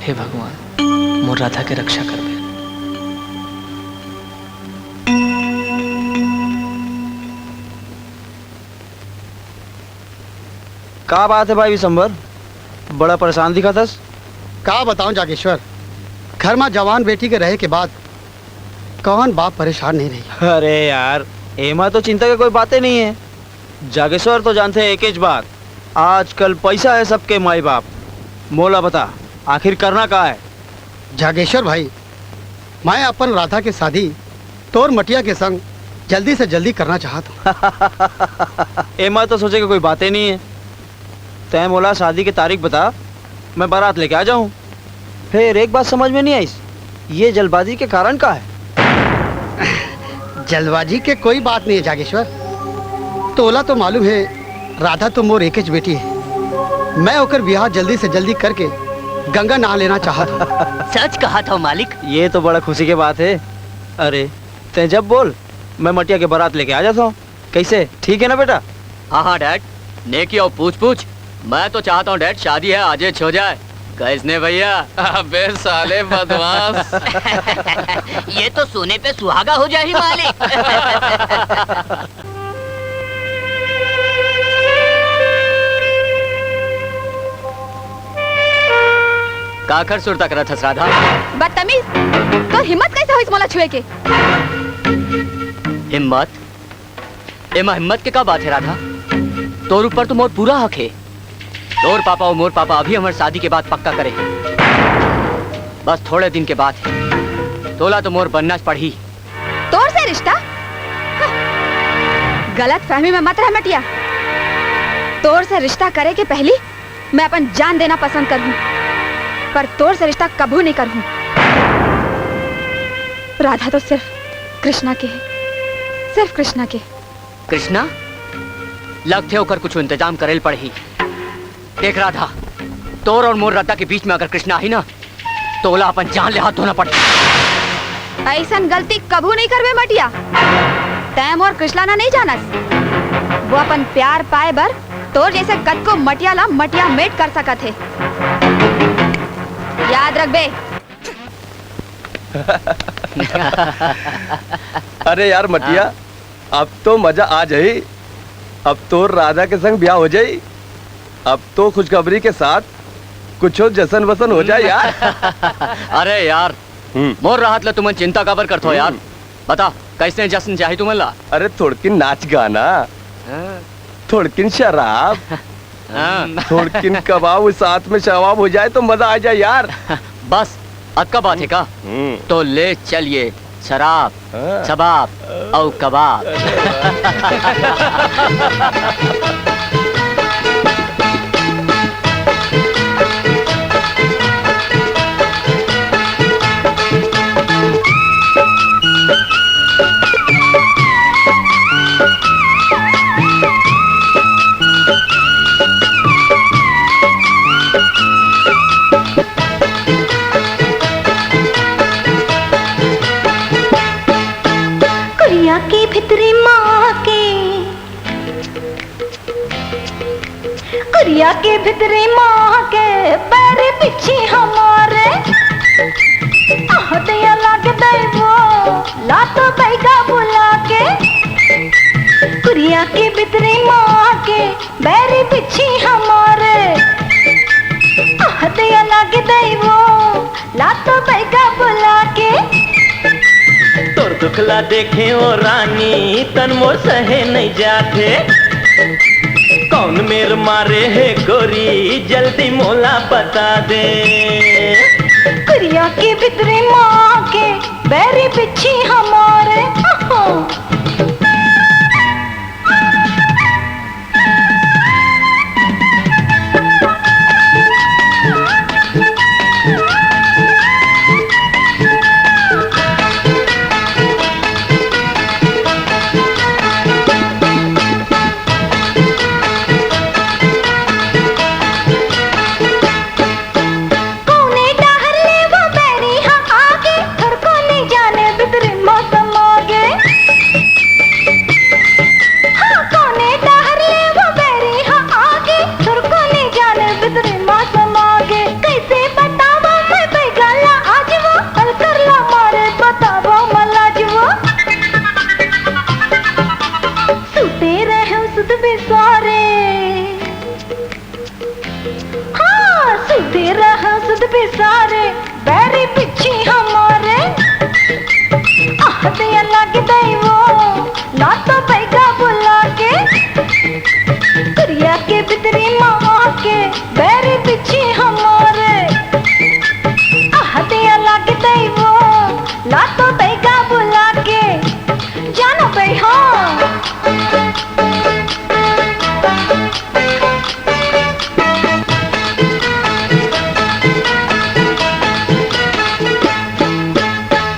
हे भगवान, मोर राधा के रक्षा करबे। का बात है भाई विशंबर, बड़ा परेशान दिखत हस? का बताऊं जागेश्वर, घर मा जवान बेटी के रहे के बाद कौन बाप परेशान नहीं रही। अरे यार, एमा तो चिंता के कोई बाते नहीं है। जागेश्वर तो जानते हैं एक ही बात, आजकल पैसा है सबके माई बाप। मोला बता, आखिर करना का है? जागेश्वर भाई, मैं अपन राधा के शादी तोर मटिया के संग जल्दी से जल्दी करना चाहत हूँ। एमा तो सोचे के कोई बाते नहीं है। तै मोला शादी के तारीख बता, मैं बारात लेके आ जाऊँ। फिर एक बात समझ में नहीं आइस, ये जल्दबाजी के कारण का है? जल्दबाजी के कोई बात नहीं है जागेश्वर। तोला तो मालूम है, राधा तो मोर एकेच बेटी है। मैं ओकर ब्याह जल्दी से जल्दी करके गंगा नहा लेना चाहत हूँ। सच कहा था मालिक। ये तो बड़ा खुशी के बात है। अरे, तै जब बोल, मैं मटिया के बारात लेके आ जाता हूँ। कैसे, ठीक है ना बेटा? हाँ, हाँ, डैड, नेकी और पूछ पूछ। मैं तो चाहता हूँ, डैड, शादी है, आजे हो जाए। कैसने भैया? अबे साले बदमाश। ये तो सोने पे सुहागा हो जाही, मालिक। काखर सुरता करत हस, राधा? बदतमीज, तोर हिम्मत कैसे होइस मोला छुए के? हिम्मत? एमा हिम्मत के का बात है राधा? तोर ऊपर तो मोर पूरा हक है। तोर पापा और मोर पापा अभी हमर शादी के बात पक्का करे हैं। बस थोड़े दिन के बात है, तोला तो मोर बनना पड़ही। तोर से रिश्ता? हाँ। गलत फहमी में मत रह मटिया। तोर से रिश्ता करे के पहली मैं अपन जान देना पसंद करहूँ, पर तोर से रिश्ता कभू नहीं करहूँ। राधा तो सिर्फ कृष्णा के है, सिर्फ कृष्णा के। कृष्णा? लगथे ओकर कुछ इंतजाम करेल पड़ही। देख राधा, तोर और मोर रद्दा के बीच में अगर कृष्णा आही ना, तो ओला अपन जान ले हाथ धोना पड़ही। ऐसन गलती कभू नहीं करबे मटिया। तैं मोर कृष्णा ला नहीं जानस। वो अपन प्यार पाए बर तोर जैसे कतको मटिया ला मटिया मेट कर सकत हे। याद रखबे। अरे यार मटिया, हाँ। अब तो मजा आ जाई। अब तो राधा के संग ब्याह हो जाई। अब तो खुशखबरी के साथ कुछ जश्न वसन हो जाए यार। अरे यार, हम्म। मोर राहत ला तुमन चिंता काबर करथो यार? हम्म। बता, कैसे जश्न चाही तुमन ला? अरे थोड़किन नाच गाना, हाँ। थोड़किन शराब, हाँ। थोड़किन कबाब, साथ में शबाब हो जाए तो मजा आ जाए यार। बस, अतका बात है का? हम्म। तो ले चलिए शराब, हाँ। शबाब अउ कबाब। कुरिया के भितरी माँ के, कुरिया के भितरी माँ के, पैर पीछे हमारे, आहटिया लाग दैबो। ला तो बैगा बुला के, कुरिया के बितरी माँ के, बैरी बिच्छी हमारे। आह, दया लागे दैवो, ला तो बैगा बुला के। तोर दुखला देखे ओ रानी, तन मोर सहे नहीं जाथे। कौन मेर मारे हे गोरी, जल्दी मोला बता दे। कुरिया के बितरी माँ के, बैरी बिच्छी हमारे। आहो। कोने डहर ले वो बैरी हा आगे, थोरको नहीं जाने बितरी मौसम आगे। हाँ, कोने डहर ले वो बैरी हा आगे, थोरको नहीं जाने बितरी मौसम आगे। कैसे बतावा मैं बैगा ला आज वो, अलकर ला मारे बतावा मलाज वो। सुते रहे सुध बिसारे। हाँ, सुते रहा सुध बिसारे, बैरी बिच्छी हमारे। आह, दया लागे दैवो, ला तो बैगा बुला के। कुरिया के बितरी माँ के, बैरी बिच्छी हमारे। आह, दया लागे दैवो, ला तो बैगा बुला के। जानो बे, हाँ।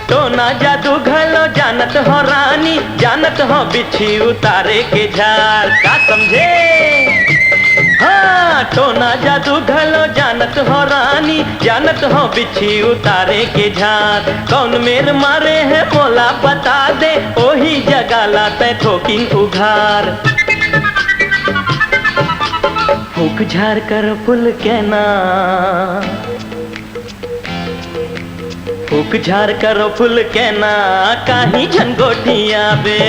टोना जादू घलो जानत हो रानी, जानत हो बिच्छी उतारे के झार, का समझे? हाँ, टोना जादू घलो जानत हो रानी, जानत हो बिच्छी उतारे के झार। कौन मेर मारे हे मोला बता दे, ओही जगा ला तै ठोकिन उघार। फूक झार कर फूल के ना, फूक झार करो फूल के ना, काहीं झन गोठियाबे।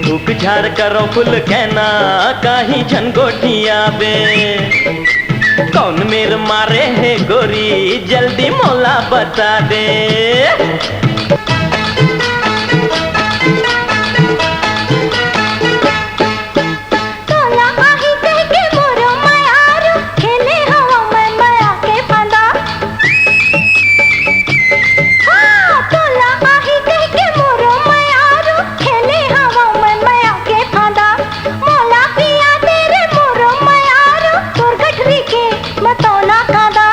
फूक झार करो फूल के ना, काहीं झन गोठियाबे। कौन मेर मारे हे गोरी, जल्दी मोला बता दे। तोला आही कहिके मोरो मयारू, खेले हवा मैं मया के फांदा। हाँ, तोला आही कहिके मोरो मयारू, खेले हवा मैं मया के फांदा। मोला पिया दे रे मोरो मयारू, तोर गठरी के मतौना कांदा।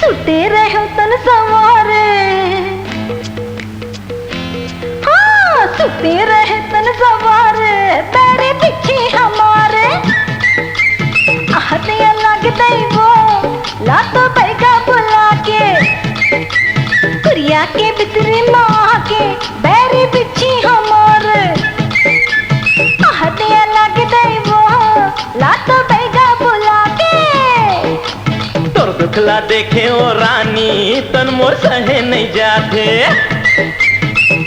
सुते रहो तन सवारे। हाँ, सुते रहे तन सवार, बैरी बिच्छी हमारे। आहते अलग दैवो, ला तो बैगा बुला के। कुरिया के बितरी माँ के, बैरी बिच्छी हमारे। आहते अलग दैवो, ला तो बैगा बुला के। तोर दुखला देखे ओ रानी, तन मोर सहे नहीं जाथे।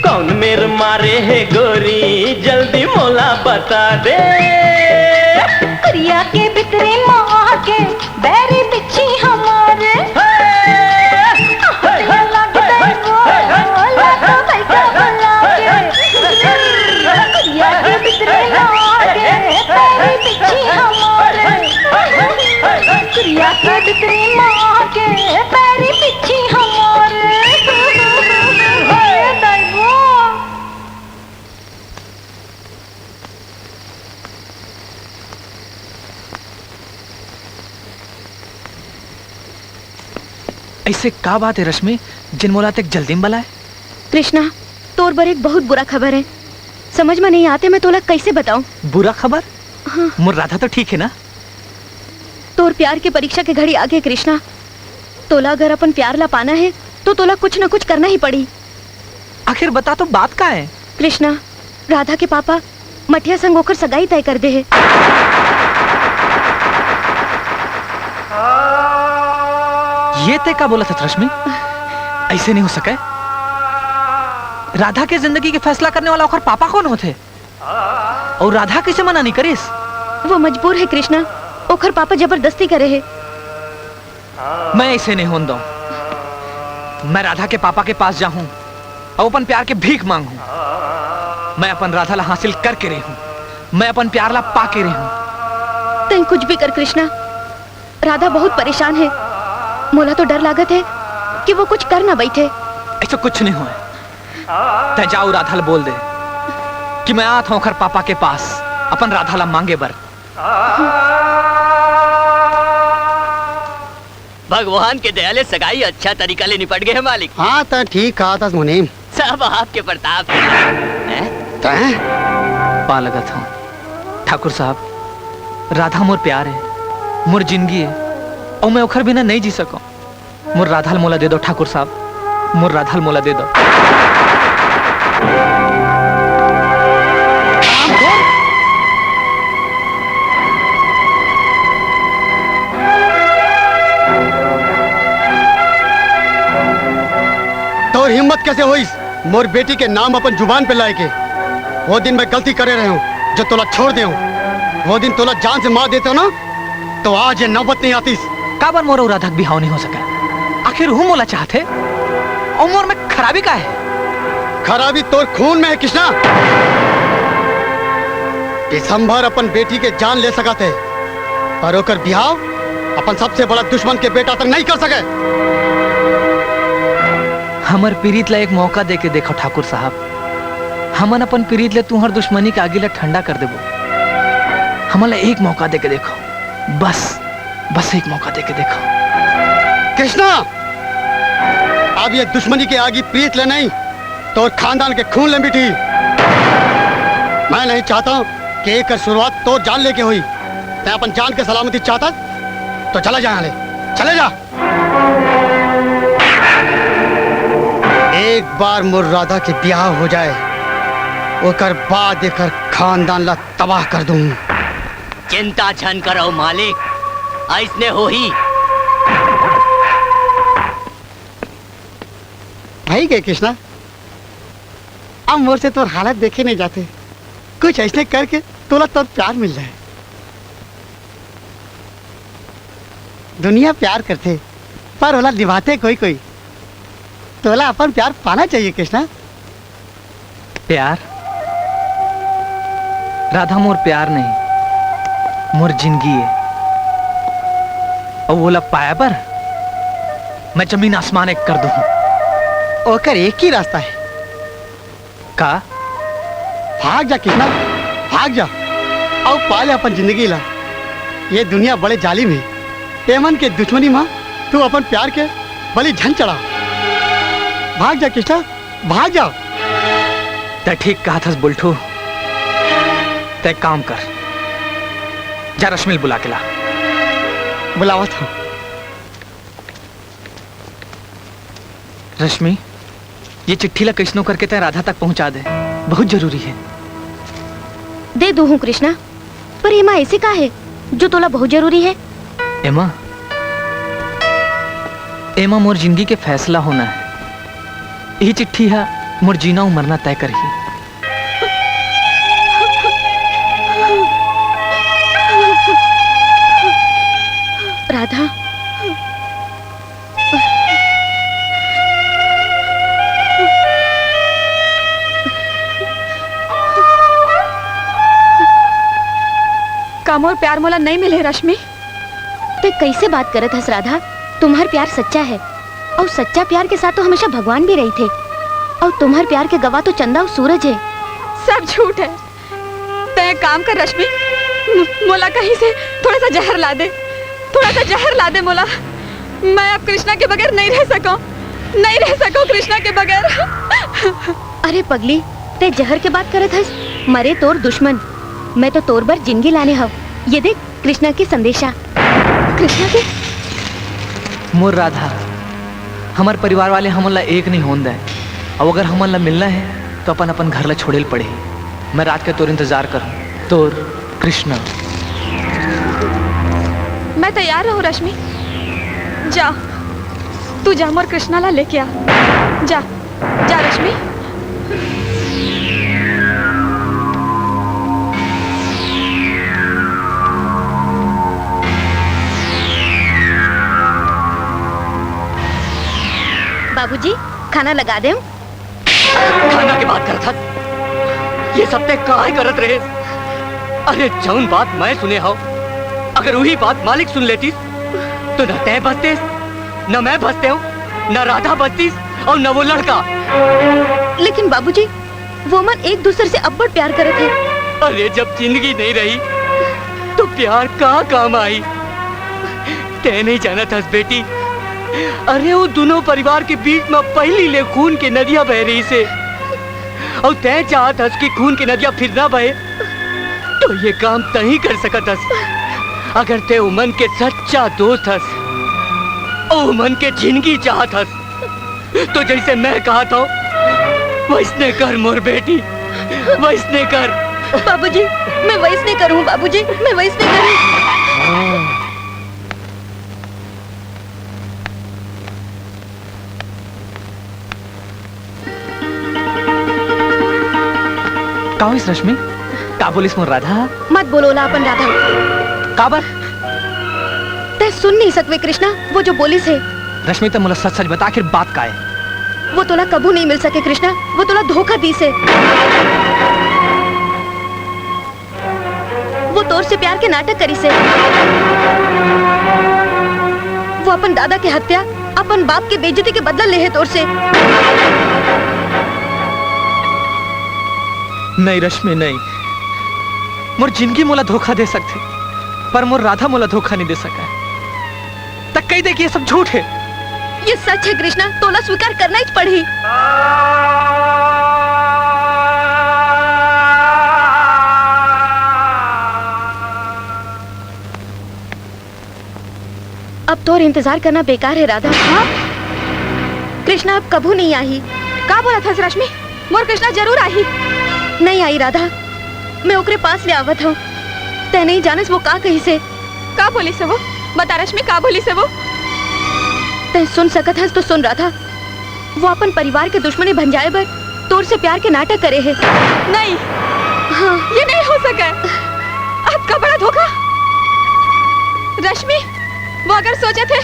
कौन मेर मारे हे गोरी, जल्दी मोला बता दे। कुरिया के बितरी माँ के, बैरी बिच्छी हमारे। हे! हे, हे, लग हे, गई वो, हे, हे, ला तो हे, बैठा हे, बुला के। हे, हे, कुरिया के बितरी माँ के, बैरी बिच्छी हमारे। कुरिया के बितरी माँ के, बैरी बिच्छी हमारे। हे दैवो। ऐसे का बात है रश्मि, जेन मोला अतेक जल्दी में बलाए? कृष्णा, तोर बर एक बहुत बुरा खबर है। समझ में नहीं आते मैं तोला कैसे बताऊं। बुरा खबर? हाँ। मोर राधा तो ठीक है ना? तोर प्यार के परीक्षा के घड़ी आगे कृष्णा। तोला अगर अपन प्यार ला पाना है तो तोला कुछ ना कुछ करना ही पड़ी। आखिर बता तो बात का है? कृष्णा, राधा के पापा मठिया संग ओकर सगाई तय कर दे हे। ये तय का बोला था रश्मि? अइसे नहीं हो सके। राधा के जिंदगी के फैसला करने वाला ओखर पापा कोन होथे? अउ राधा कइसे मना नहीं करिस? वो मजबूर हे कृष्णा, ओखर पापा जबरदस्ती करे हे। मैं अइसे नहीं होन दंव। मैं राधा के पापा के पास जाहूं अउ अपन प्यार के भीख मांगहूं। मैं अपन राधा ला हासिल करके रहूं, मैं अपन प्यार ला पाके रहूं। तैं कुछ भी कर कृष्णा, राधा बहुत परेशान हे। मोला तो डर लागत हे कि वो कुछ कर ना बइठे। अइसे कुछ नहीं होय। तैं जा अउ राधा ला बोल दे कि मैं आत हंव ओखर पापा के पास अपन राधा ला मांगे बर। भगवान के दया ले सगाई अच्छा तरीका ले निपट गे हे मालिक। हाँ, तैं ठीक कहत हस मुनीम। सब आपके प्रताप हे। हैं? तैं? पाँव लगत हंव ठाकुर साहब, राधा मोर प्यार हे, मोर जिंदगी हे, अउ मैं ओखर बिना नहीं जी सकंव। मोर राधा ल मोला दे दव ठाकुर साहब, मोर राधा ल मोला दे दव। तोर हिम्मत कइसे होइस मोर बेटी के नाम अपन जुबान पे लाए के? वो दिन मैं गलती करे रहेंव, जो तोला छोड़ देंव। वो दिन तोला जान से मार देतेंव ना, तो आज ये नौबत नहीं आतिस। काबर मोर अउ राधा के बिहाव नहीं हो सके? आखिर वो मोला चाहथे, अउ मोर में खराबी का हे? खराबी तोर खून में हे कृष्णा। विशंभर अपन बेटी के जान ले सकत हे, पर ओकर बिहाव अपन सबसे बड़ा दुश्मन के बेटा तक नहीं कर सके। हमर पीरित ला एक मौका दे के देखव ठाकुर साहब, हमन अपन पीरित ले तुंहर दुश्मनी के आगी ला ठंडा कर देबो। हमन ला एक मौका दे के देखव, बस, बस एक मौका दे के देखव। कृष्णा, अब ये दुश्मनी के आगी पीरित ले नहीं, तोर खानदान के खून ले मिटही। मैं नहीं चाहत हंव कि एकर शुरुआत तोर जान लेके होही। तैं अपन जान के सलामती चाहत हस, तो चला जा यहाँ ले, चले जा। एक बार मोर राधा के बिहाव हो जाए, ओकर बाद एकर खानदान ला तबाह कर दूं। चिंता झन करव मालिक, अइसने होही। भई गे कृष्णा, अब मोर से तोर हालत देखे नहीं जाथे। कुछ अइसने करके तोला तोर प्यार मिल जाए। दुनिया प्यार करथे, पर ओला निभाथे कोई कोई। तोला अपन प्यार पाना चाहिए कृष्णा। प्यार? राधा मोर प्यार नहीं, मोर जिंदगी हे। अउ ओला पाए बर मैं जमीन आसमान एक कर दूं। ओकर एक ही रास्ता हे। का? भाग जा कृष्णा, भाग जा, अउ पा ले अपन जिंदगी ला। ये दुनिया बड़े जालिम हे, एमन के दुश्मनी मा तू अपन प्यार के बलि झन चढ़ा। भाग जा कृष्णा, भाग जा। तैं ठीक कहत हस बुल्ठू, तैं काम कर, जा रश्मि ल बुला के ला। बुलावत हंव। रश्मि, ये चिट्ठी ला कइसनो करके तैं राधा तक पहुंचा दे, बहुत जरूरी हे। दे दूं हूं कृष्णा, पर एमा अइसे का हे जो तोला बहुत जरूरी हे? एमा, एमा मोर जिंदगी के फैसला होना हे। ये चिट्ठी हा मोर जीना अउ मरना तय करही। राधा। का मोर प्यार मोला नइ मिले, रश्मि? तैं कइसे बात करत हस, राधा? तुम्हर प्यार सच्चा हे, अउ सच्चा प्यार के साथ तो हमेशा भगवान भी रहिथे, अउ तुम्हर प्यार के गवाह तो चंदा अउ सूरज हे। सब झूठ हे। तैं एक काम कर रश्मि, मो-, मोला कहीं से थोड़ा सा जहर ला दे, थोड़ा सा जहर ला दे मोला। मैं अब कृष्णा के बगैर नहीं रह सकूं, नहीं रह सकूं कृष्णा के बगैर। अरे पगली, तैं जहर के बात करत हस? मरे तोर दुश्मन, मैं तो तोर बर जिंदगी लाने हव। ये देख कृष्णा के संदेशा। कृष्णा के? मोर राधा, हमर परिवार वाले हमन ला एक नहीं होन दे, अउ अगर हमन ला मिलना हे, तो अपन-अपन घर ला छोड़े ल पड़ही। मैं रात के तोर इंतजार करहूं। तोर कृष्णा। मैं तैयार रहूं रश्मि, जा। तू जा, मोर कृष्णा ला लेके आ। जा, जा रश्मि। बाबूजी, खाना लगा देंव? खाना के बात करत हस? ये सब तैं काय करत रहेस? अरे, जउन बात मैं सुने हंव, अगर उही बात मालिक सुन लेतिस, तो न तैं बचतेस, न मैं बचतेंव, न राधा बचतिस अउ न वो लड़का। लेकिन बाबूजी, वो मन एक दूसर से अब्बड़ प्यार करत हे। अरे, जब जिंदगी नइ रही, तो प्यार का काम आही? तैं नइ जानत हस बेटी, अरे वो दूनों परिवार के बीच म पहिली ले खून के नदिया बह रहिस हे, अउ तैं चाहत हस कि खून के नदिया फिर ना बहे, तो ये काम तहीं कर सकत हस। अगर तैं उमन के सच्चा दोस्त हस, अउ उमन के जिंदगी चाहत हस, तो जइसे मैं कहत हंव, वइसने कर मोर बेटी, वइसने कर। बाबूजी, मैं वइसने करहूं बाबूजी, मैं वइसने करहूं। का होइस रश्मि? का बोलिस मोर राधा? मत बोल ओला अपन राधा। काबर? तैं सुन नइ सकबे कृष्णा, वो जो बोलिस हे। रश्मि, तैं मोला सच सच बता, आखिर बात का हे? वो तोला कभू नइ मिल सके कृष्णा, वो तोला धोखा दिस हे। वो तोर से प्यार के नाटक करिस हे। वो अपन दादा के हत्या, अपन बाप के बेइज्जती के बदला ले हे तोर से। नहीं रश्मि, नहीं। मोर जिंदगी मोला धोखा दे सकथे, पर मोर राधा मोला धोखा नइ दे सकय। त कहि दे कि ये सब झूठ हे। ये सच हे कृष्णा, तोला स्वीकार करना ही पड़ही। अब तोर इंतजार करना बेकार हे राधा। हाँ? कृष्णा अब कभू नइ आही। का बोलत हस रश्मि? मोर कृष्णा जरूर आही। नइ आही राधा, मैं ओकरे पास ले आवत हंव। तैं नइ जानस वो का कहिस हे। का बोलिस हे वो? बता रश्मि, का बोलिस हे वो? तैं सुन सकत हस तो सुन राधा, वो अपन परिवार के दुश्मनी भंजाय बर तोर से प्यार के नाटक करे हे। नहीं। हाँ। ये नइ हो सकय। अतका बड़ा धोखा। रश्मि, वो अगर सोचत हे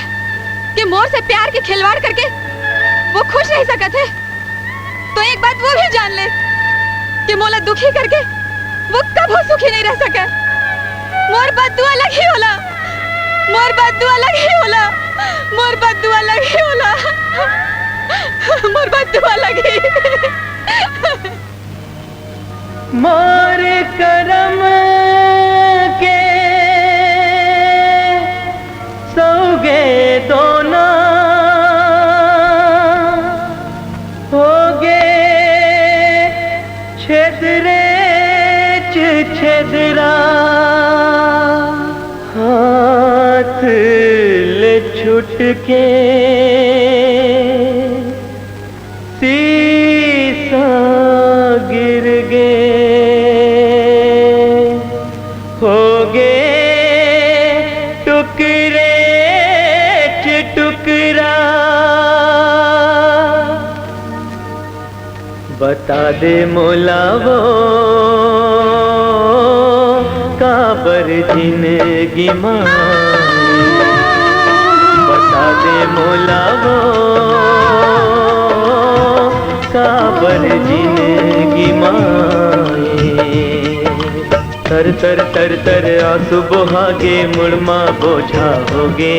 कि मोर से प्यार के खिलवाड़ करके वो खुश रह सकत हे, तो एक बात वो भी जान ले कि मोला दुखी करके वो कभू सुखी नइ रह सकय। मोर बद्दुआ लगही ओला, मोर बद्दुआ लगही ओला, मोर बद्दुआ लगही ओला, मोर बद्दुआ लगही। मोर करम के सौगे दोना होगे छेदरे च छेदरा। हाथ ले छुट के सीसा गिर गे, होगे टुकरे च टुकरा। बता दे मोला वो काबर जिनगी मां, बता दे मोला वो काबर जिनगी मां। तर तर तर तर आंसू बोहागे, मुड़मा बोझा होगे।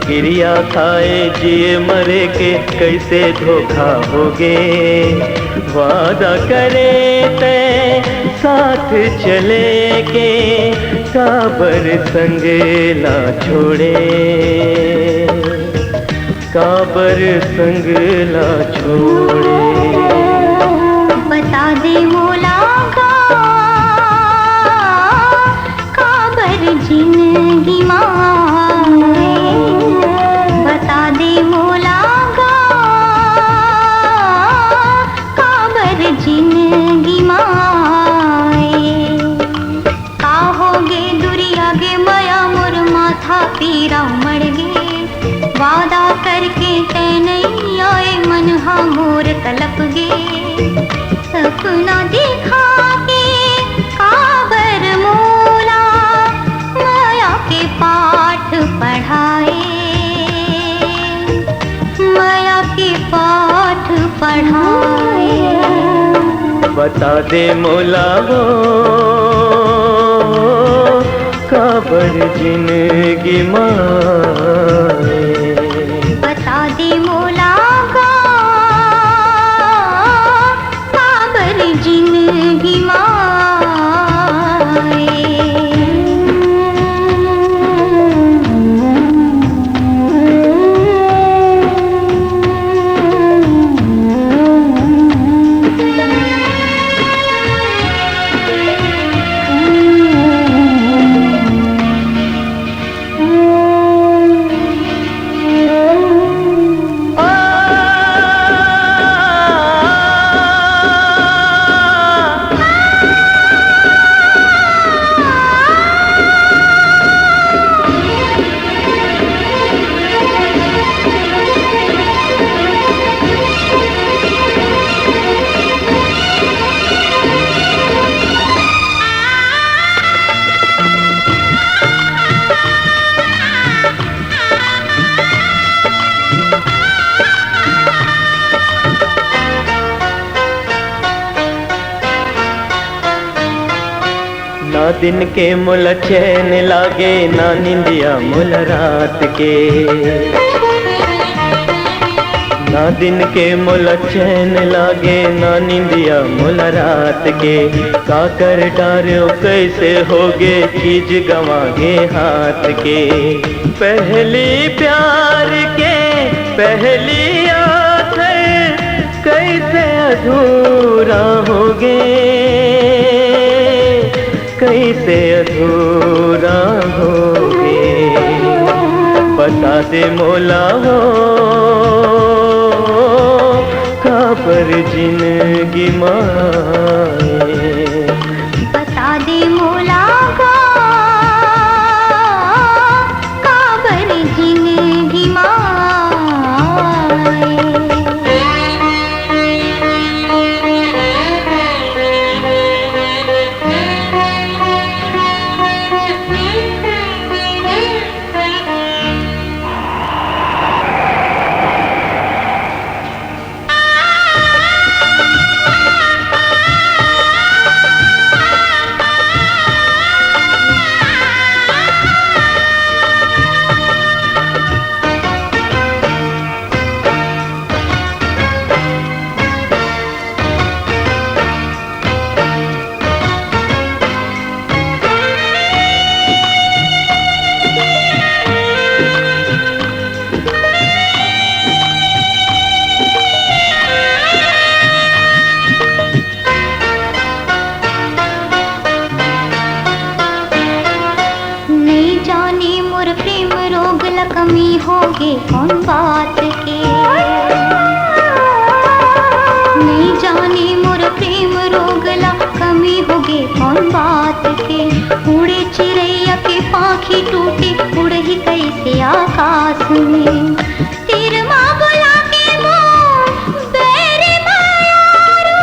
किरिया खाए जिए मरे के कैसे धोखा होगे। वादा करे ते साथ चले के, काबर संग ला छोड़े। काबर संग ला छोड़े। बता दे मोला का, काबर जिनगी मां। बता दे मोला का, काबर जिनगी मां। का होगे दुरिया गे मया मोर माथा पीरा मड़ गे। वादा करके ते हा मोर कलप गे, सपना दिखा के काबर मोला मया के पाठ पढ़ाए, मया के पाठ पढ़ाए। बता दे मोला वो काबर जिनगी माए। बता दे मोला गा काबर जिनगी माए। ना दिन के मोला चैन लागे, ना निंदिया मोला रात के। ना दिन के मोला चैन लागे, ना निंदिया मोला रात के। का कर डार्यो, कैसे होगे, चीज गंवा गे हाथ के। पहली प्यार के पहली आखर कैसे अधूरा होगे, कैसे अधूरा होगे। बता दे मोला वो काबर जिनगी माए। बता दे मोला गा काबर जिनगी माए। नइ जानी मोर प्रेम रोग ल कमी होगे कौन बात के। नइ जानी मोर प्रेम रोग ल कमी होगे कौन बात के। उड़े चिरैया के पाँखी टूटे, उड़ही कैसे आकाश में। तीर मा बोला के मोर बैरी मयारू,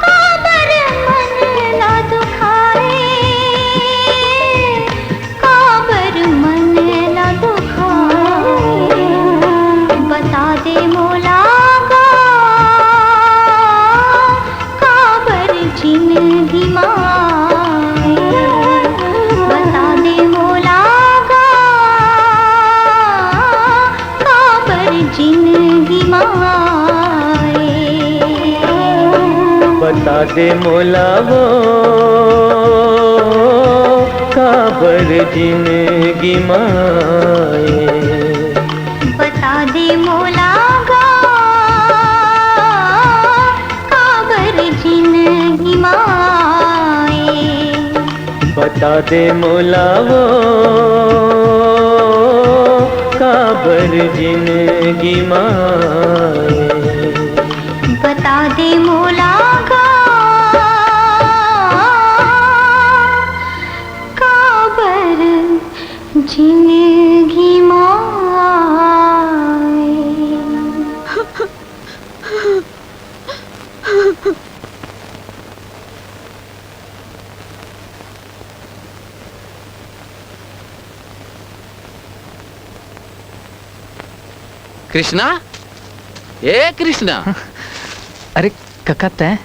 काबर मन ला दुखाए, काबर मन ला दुखाए। बता दे मोला गा काबर जिनगी माए। बता दे मोला गा काबर जिनगी माए। बता दे मोला वो काबर जिनगी माए। बता दे मोला गा काबर जिनगी माए। बता दे मोला वो काबर जिनगी माए। बता दे मोला गा काबर जिनगी माए। कृष्णा, ए कृष्णा। अरे कका, तैं?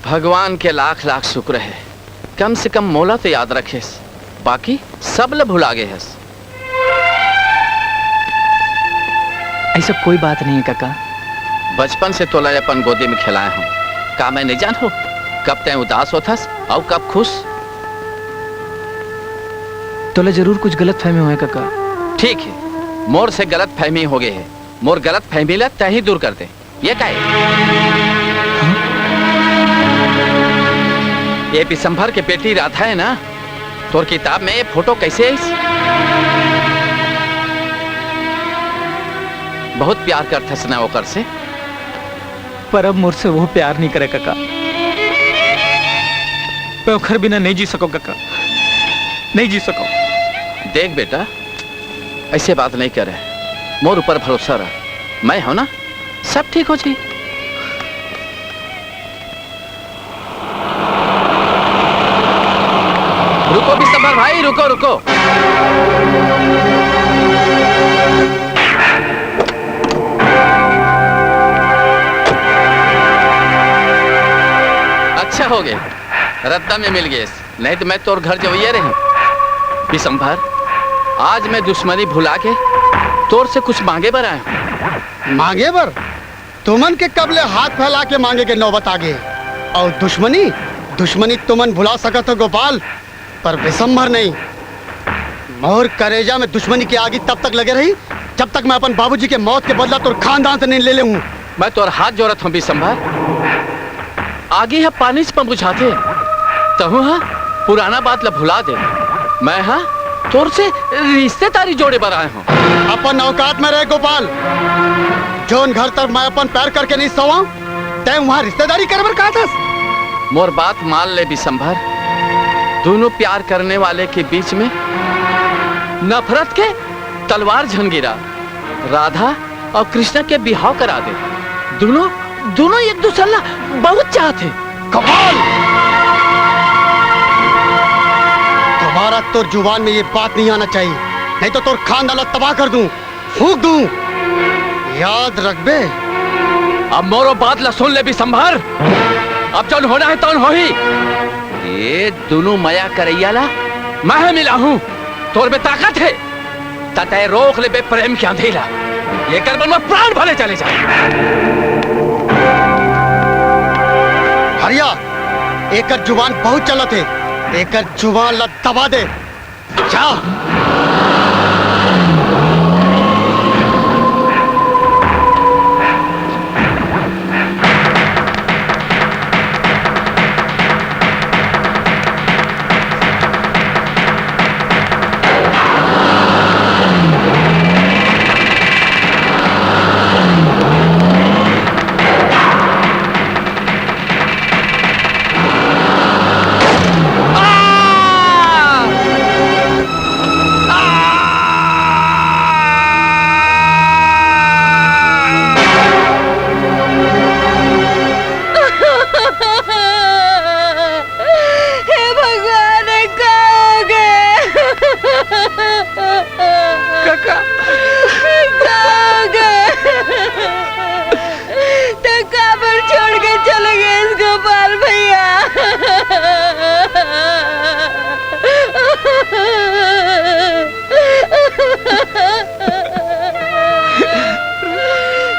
भगवान के लाख लाख शुक्र हे, कम से कम मोला तो याद रखेस, बाकी सब ल भुला गे हस। ऐसा कोई बात नहीं है कका। बचपन से तोला अपन गोदी में खेलाए हूँ, का मैं नहीं जानहूँ कब तैं उदास होथस अउ कब खुश? तोला जरूर कुछ गलत फहमी होए कका। ठीक है, मोर से गलत फहमी हो गई है। मोर गलत फहमी ला तैं ही दूर कर दे। ये का हे? हाँ? ये विशंभर के बेटी राधा है ना? तोर किताब में ये फोटो कैसे आइस? बहुत प्यार करथस ना ओकर से? पर अब मोर से वो प्यार नहीं करे कका। मैं ओखर बिना नहीं जी सको कका, नहीं जी सको। देख बेटा, ऐसे बात नहीं करे, मोर ऊपर भरोसा रख, मैं हूं ना, सब ठीक हो जी। रुको विशंभर भाई, रुको, रुको। अच्छा हो गए, रद्दा में मिल गए। नहीं तो मैं तोर घर जवइया रही। विशंभर, आज मैं दुश्मनी भुला के तोर से कुछ मांगे बर आया हूँ। मांगे बर? तुमन के कब ले हाथ फैला के मांगे के नौबत आ गए? और दुश्मनी, दुश्मनी तुमन भुला सकत हो गोपाल, पर विशंभर नहीं। मोर करेजा में दुश्मनी की आगी तब तक लगे रही, जब तक मैं अपन बाबूजी के मौत के बदला तोर खानदान से नहीं ले लेहूं। मैं तोर हाथ जोड़त हूं विशंभर, आगी ह पानी से बुझाथे, तहूं ह पुराना बात ल भुला दे। मैं ह तोर से रिश्तेदारी जोड़े बर आए हूं। अपन औकात में रहे गोपाल, जोन घर तक मैं अपन पैर करके नहीं सोवा, तैं वहां रिश्तेदारी करे बर कहत हस? मोर बात मान ले विशंभर, दोनों प्यार करने वाले के बीच में नफरत के तलवार झन गिरा। राधा और कृष्णा के बिहाव करा दे। दोनों, दोनों एक दूसर ला बहुत चाहत हे। कपाल! दोबारा तोर जुबान में ये बात नहीं आना चाहिए, नहीं तो तोर खानदान ला तबाह कर दूं। फूंक दूं। याद रखबे। अब मोरो बात ला सुन ले विशंभर। अब जौन होना हे तौन होही। ये दोनों मया करैया ला मैं मिलाहूं। तोर में ताकत हे त तैं रोक लेबे प्रेम के अंधेला। एकर बर मोर प्राण भले चले जाए। हरिया, एकर जुबान बहुत चलत हे, एकर जुबान ला दबा दे। जा। हे भगवान, ये का हो गए? काका। ये का हो गए? तैं काबर छोड़ के चले गेस गोपाल भैया?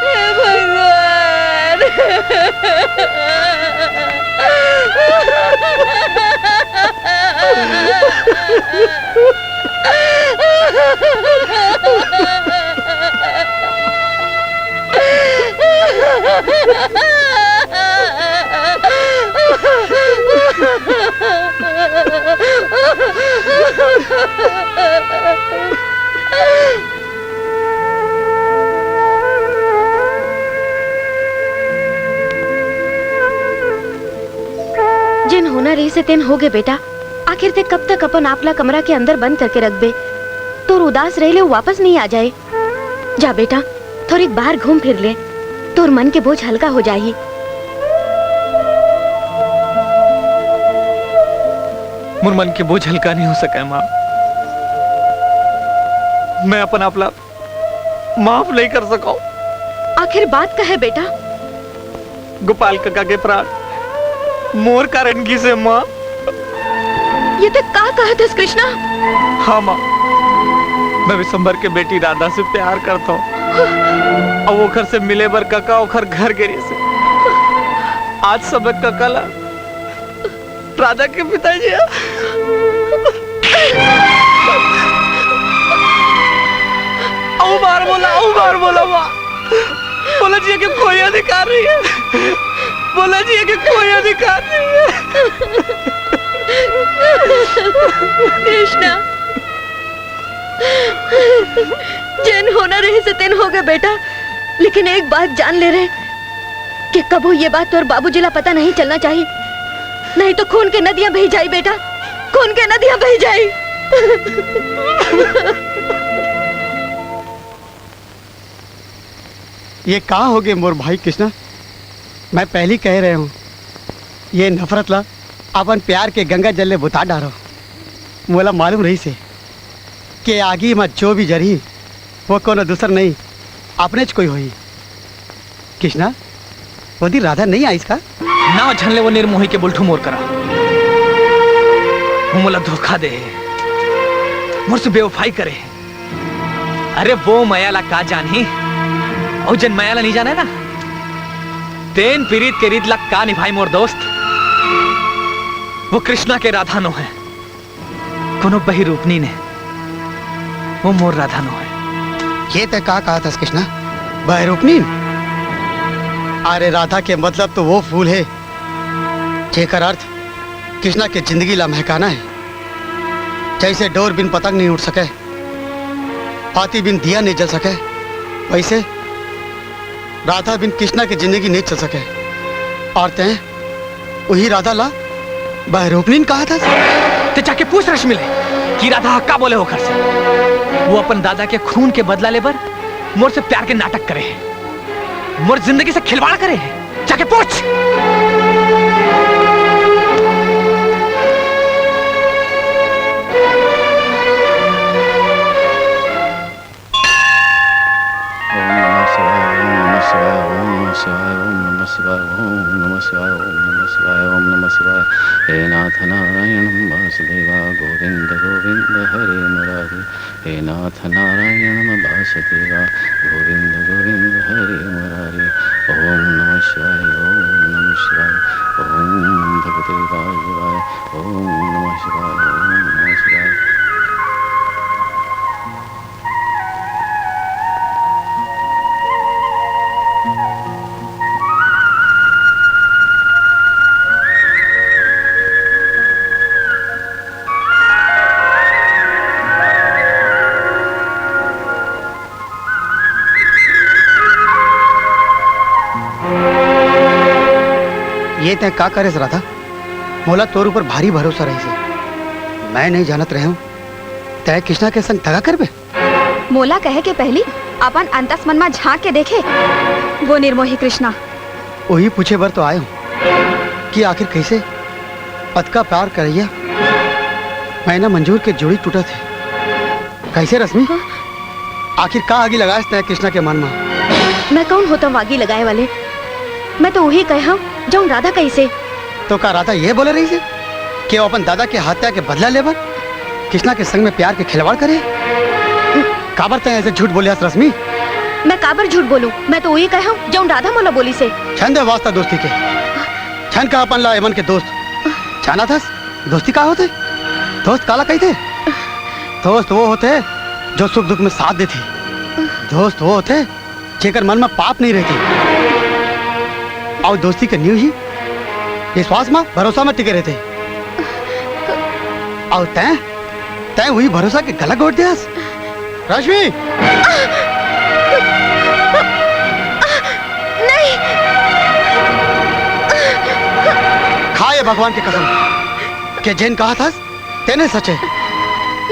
हे भगवान। जेन होना रहिस हे तेन होगे बेटा। आखिर तैं कब तक अपन आप ला कमरा के अंदर बंद करके रखबे? तोर उदास रहे ले वो वापस नहीं आ जाए। जा बेटा, थोड़ी बाहर घूम फिर ले, तोर मन के बोझ हल्का हो जाही। मोर मन के बोझ हल्का नहीं हो सके माँ। मैं अपन आप ला माफ नहीं कर सकव। आखिर बात का है बेटा? गोपाल कका के प्राण मोर कारण गिसे माँ। ये तो का कहत हस कृष्णा? हाँ माँ, मैं विश्वंभर के बेटी राधा से प्यार करता हूँ। अब ओखर से मिले बर कका ओखर घर गे रिहिसे। आज सब कका ला राधा के पिताजी ह। अउ बार बोला, अउ बार बोला माँ। बोला जिए के कोई अधिकार नहीं है। बोला जिए के कोई अधिकार नहीं है। कृष्णा, जेन होना रहिसे तेन हो गे बेटा, लेकिन एक बात जान ले रे कि कभू ये बात तोर बाबूजी ला पता नहीं चलना चाहिए, नहीं तो खून के नदियां बही जाई बेटा, खून के नदियां बही जाई। ये का हो गे मोर भाई कृष्णा? मैं पहली कह रहे हूँ, ये नफरत ला अपन प्यार के गंगा जल ले बुता डारो। मोला मालूम रहिसे के आगी म जो भी जरही, वो कोनो दूसर नहीं, अपनेच कोई होही। कृष्णा, वो दिन राधा नहीं आइस का? ना झन ले वो निर्मोही के बुलठू मोर करा। वो मोला धोखा दे हे, मोर से बेवफाई करे हे। अरे वो मया ला का जानही? अउ जेन मया ला नहीं जाने ना, तेन पीरित के रीत ला का निभाई मोर दोस्त? वो कृष्णा के राधा नो हे, कोनो बहिरूपनी ने, वो मोर राधा नो हे। ये तै का कहत हस कृष्णा? बहिरूपनी? अरे राधा के मतलब तो वो फूल हे जेकर अर्थ कृष्णा के जिंदगी ला महकाना हे। जैसे डोर बिन पतंग नहीं उड़ सके, बाती बिन दिया नहीं जल सके, वैसे राधा बिन कृष्णा के जिंदगी नहीं चल सके। और तैं उही राधा ला बहिरूपनीन कहत हस? तैं जाके पूछ रश्मि ले कि राधा ह का बोले ओखर से। वो अपन दादा के खून के बदला लेबर मोर से प्यार के नाटक करे हे, मोर जिंदगी से खिलवाड़ करे हे। जाके पूछ। ओम नमः शिवाय, ओम नमः शिवाय, ओम नमः शिवाय, ओम नमः शिवाय, ओम नमः शिवाय, ओम नमः शिवाय, ओम नमः शिवाय। हे नाथ नारायण वासुदेवा गोविंद गोविंद हरे मुरारी। हे नाथ नारायण वासुदेवा गोविंद गोविंद हरे मुरारी। ओम नमः शिवाय, ओम नमः शिवाय, ओम भगवते वासुदेवाय, ओम नमः शिवाय, ओम नमः शिवाय। ये तैं का करेस राधा? मोला तोर ऊपर भारी भरोसा रहिसे। मैं नहीं जानत रहेंव, तैं कृष्णा के संग दगा करबे? मोला कहे के पहली अपन अंतस मन मा झांक के देखे, वो निर्मोही कृष्णा। वही पूछे बर तो आए हूँ कि आखिर कैसे अतका प्यार करैया मैना मंजूर के जोड़ी टूटत हे। कैसे रश्मि? हाँ? आखिर का आगी लगाएस तैं कृष्णा के मन मा? मैं कौन होता आगी लगाए वाले? मैं तो वही कहे हूँ जौन राधा कहिसे। तो का राधा ये बोले रहिसे कि वो अपन दादा के हत्या के बदला लेबर कृष्णा के संग में प्यार के खिलवाड़ करे? काबर तैं ऐसे झूठ बोले हस रश्मि? मैं काबर झूठ बोलूं? मैं तो वही कहे हूँ जौन राधा मोला बोलिसे। छंद वास्ता दोस्ती के, छन का अपन ला एमन के दोस्त। जानत हस दोस्ती का होथे? दोस्त काला कहिथे? दोस्त वो होथे जो सुख दुख में साथ देथे। दोस्त वो होथे जेकर मन में पाप नहीं रहती। अउ दोस्ती के नींव ही विश्वास मा, भरोसा मा टिके रहते। अउ तैं, तैं वही भरोसा के गला घोट देस। रश्मि! नहीं। खा ये भगवान के कसम के जेन कहा था तेने सचे।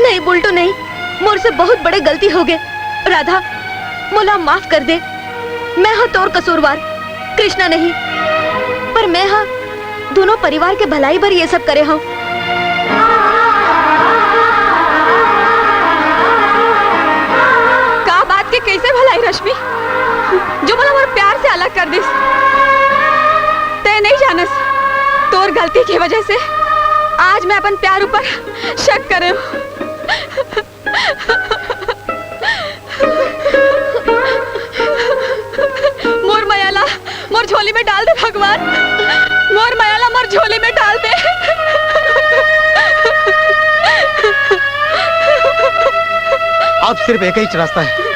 नहीं बुलटू नहीं, मोर से बहुत बड़े गलती हो गए। राधा, मोला माफ कर दे। मैं हा तोर कसूरवार, कृष्णा नहीं। पर मैं हा दोनों परिवार के भलाई बर ये सब करे हूँ। का बात के कैसे भलाई? रश्मि, जो मोला मोर प्यार से अलग कर दिस। तैं नहीं जानस, तोर गलती के वजह से आज मैं अपन प्यार ऊपर शक करे हूँ। मोर मया ला मोर झोली में डाल दे भगवान, मोर मया ला मोर झोली में डाल दे। अब सिर्फ एक ही रास्ता है।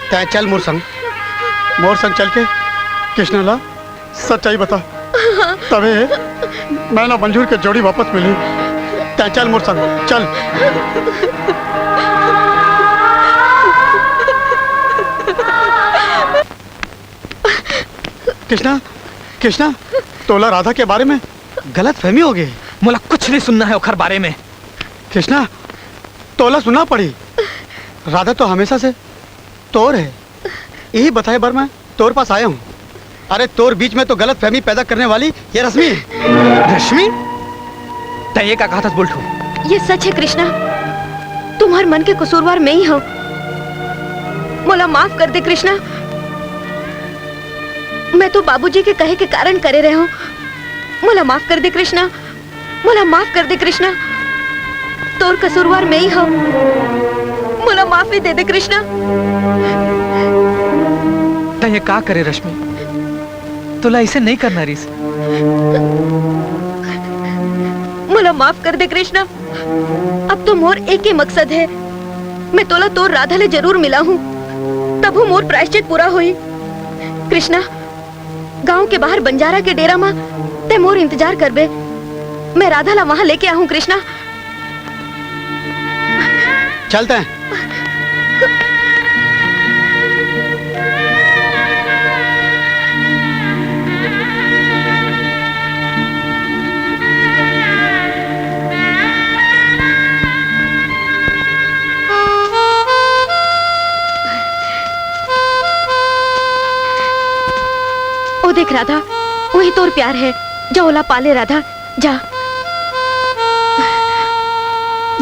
तैं चल मोर संग, मोर संग चल के कृष्णा ला सच्चाई बता, तबे मैं ना मंजूर के जोड़ी वापस मिली। तैं चल मोर संग, चल। कृष्णा, कृष्णा, तोला राधा के बारे में गलत फहमी हो गई। मोला कुछ नहीं सुनना है ओखर बारे में। कृष्णा, तोला सुनना पड़ी। राधा तो हमेशा से तोर है। यही बताए बर मैं तोर पास आया हूँ। अरे, तोर बीच में तो गलत फहमी पैदा करने वाली ये रश्मि है। रश्मि? तैं ये का कहत हस बोलठू? ये सच है कृष्णा, तुम्हार मन के कसूरवार मैं ही हूँ। मोला माफ कर दे कृष्णा, मैं तो बाबूजी के कहे के कारण करे रहे हूँ। मोला माफ कर दे कृष्णा, मोला माफ कर दे कृष्णा, तोर कसूरवार मैं ही हूँ। मोला माफी दे दे कृष्णा। तैं ये का करे रश्मि? तोला ऐसे नहीं करना रिस। मोला माफ कर दे कृष्णा, अब तो मोर एक ही मकसद है, मैं तोला तोर राधा ले जरूर मिला हूँ, तब वो मोर प्रायश्चित पूरा होई। कृष्णा, गांव के बाहर बंजारा के डेरा मा तैं मोर इंतजार करबे, मैं राधा ला वहां लेके आहूं कृष्णा। चलते हैं। ओ देख राधा, वही तोर प्यार है, जा ओला पाले राधा, जा।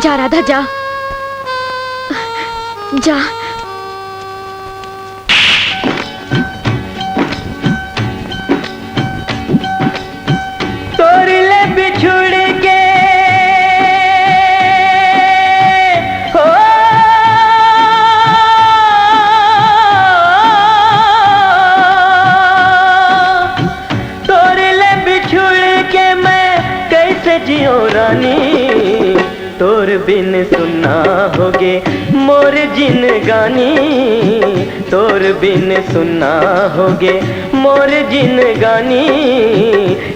जा राधा, जा। जा। तोर ले बिछुड़ के हो, तोर ले बिछुड़ के मैं कैसे जियो रानी। तोर बिन सुन्ना होगे मोर जिनगानी, तोर बिन सुन्ना होगे मोर जिनगानी।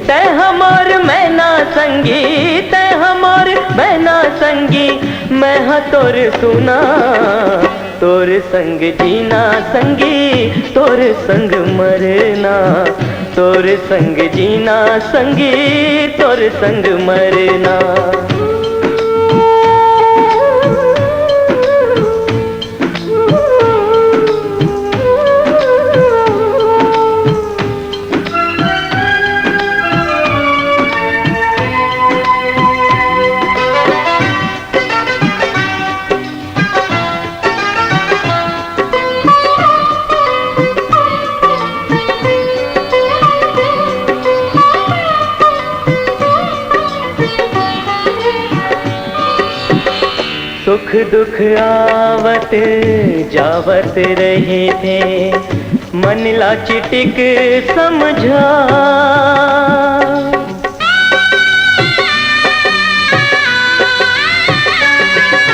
तै हमर मैना संगी, तै हमर मैना संगी, मैं ह तोर सुना। तोर संग जीना संगी, तोर संग मरना। तोर संग जीना संगी, तोर संग मरना। सुख दुख आवत जावत रहिथे, मन ला चिटिक समझा।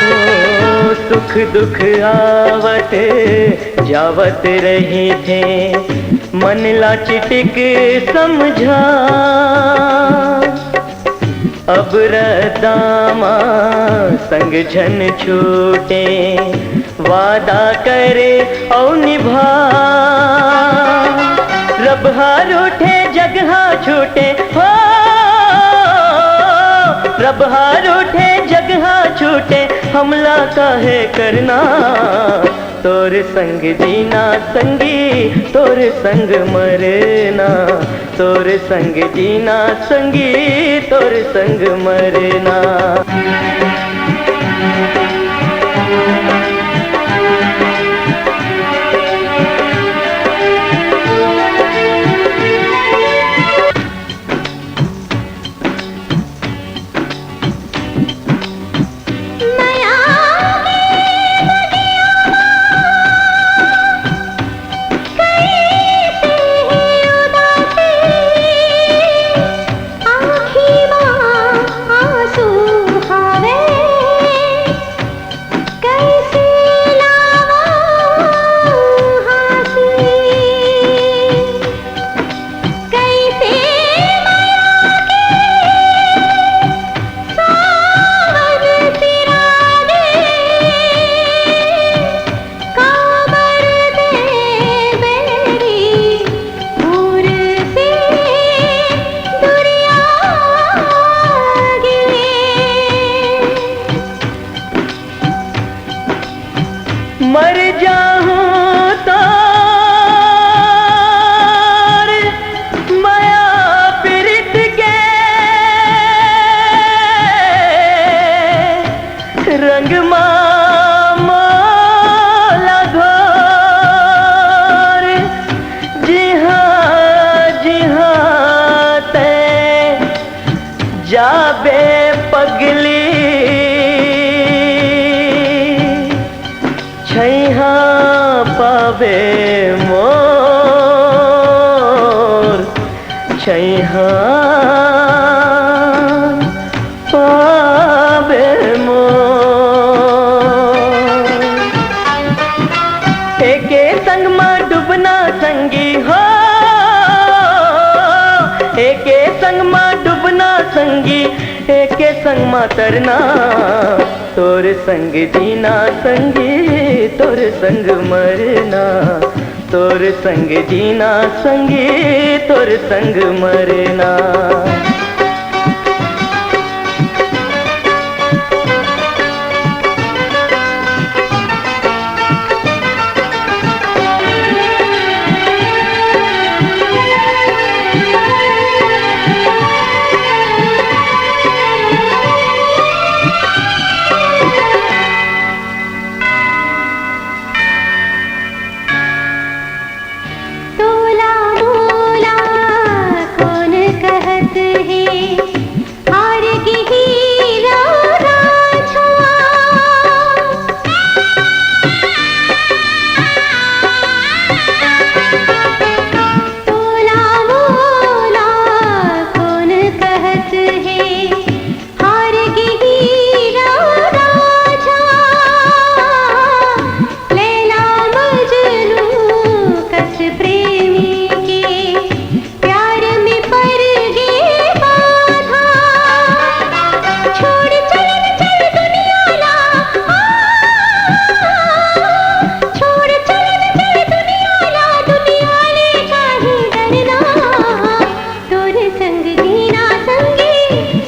ओ, सुख दुख आवत जावत रहिथे, मन ला चिटिक समझा। अब रद्दा मा संग झन छूटे, वादा करे अउ निभा। रब हा रूठे जगहा छूटे हो, रब हा रूठे जगहा छूटे, हमला काहे करना। तोर संग जीना संगी, तोर संग मरना। तोर संग जीना संगी, तोर संग मरना। जाबे पगली, छैहा पाबे मोर, छैहा पाबे मोर। एके संग मा डूबना संगी हो, एके संग मा डूबना संगी, एके संग मा तरना। तोर संग जीना संगी, तोर संग मरना। तोर संग जीना संगी, तोर संग मरना। तोला मोला कोन कहत हे, हार गे हीरा राझवा। तोला मोला कोन कहत हे, हार गे हीरा राझा, लैला मजनू कस प्रेमी के प्यार में पर गे बाधा। छोड़ चल चल दुनिया ला, आ, छोड़ चल चल दुनिया ला, दुनिया ले काहे डरना। तोर संग जीना संगी,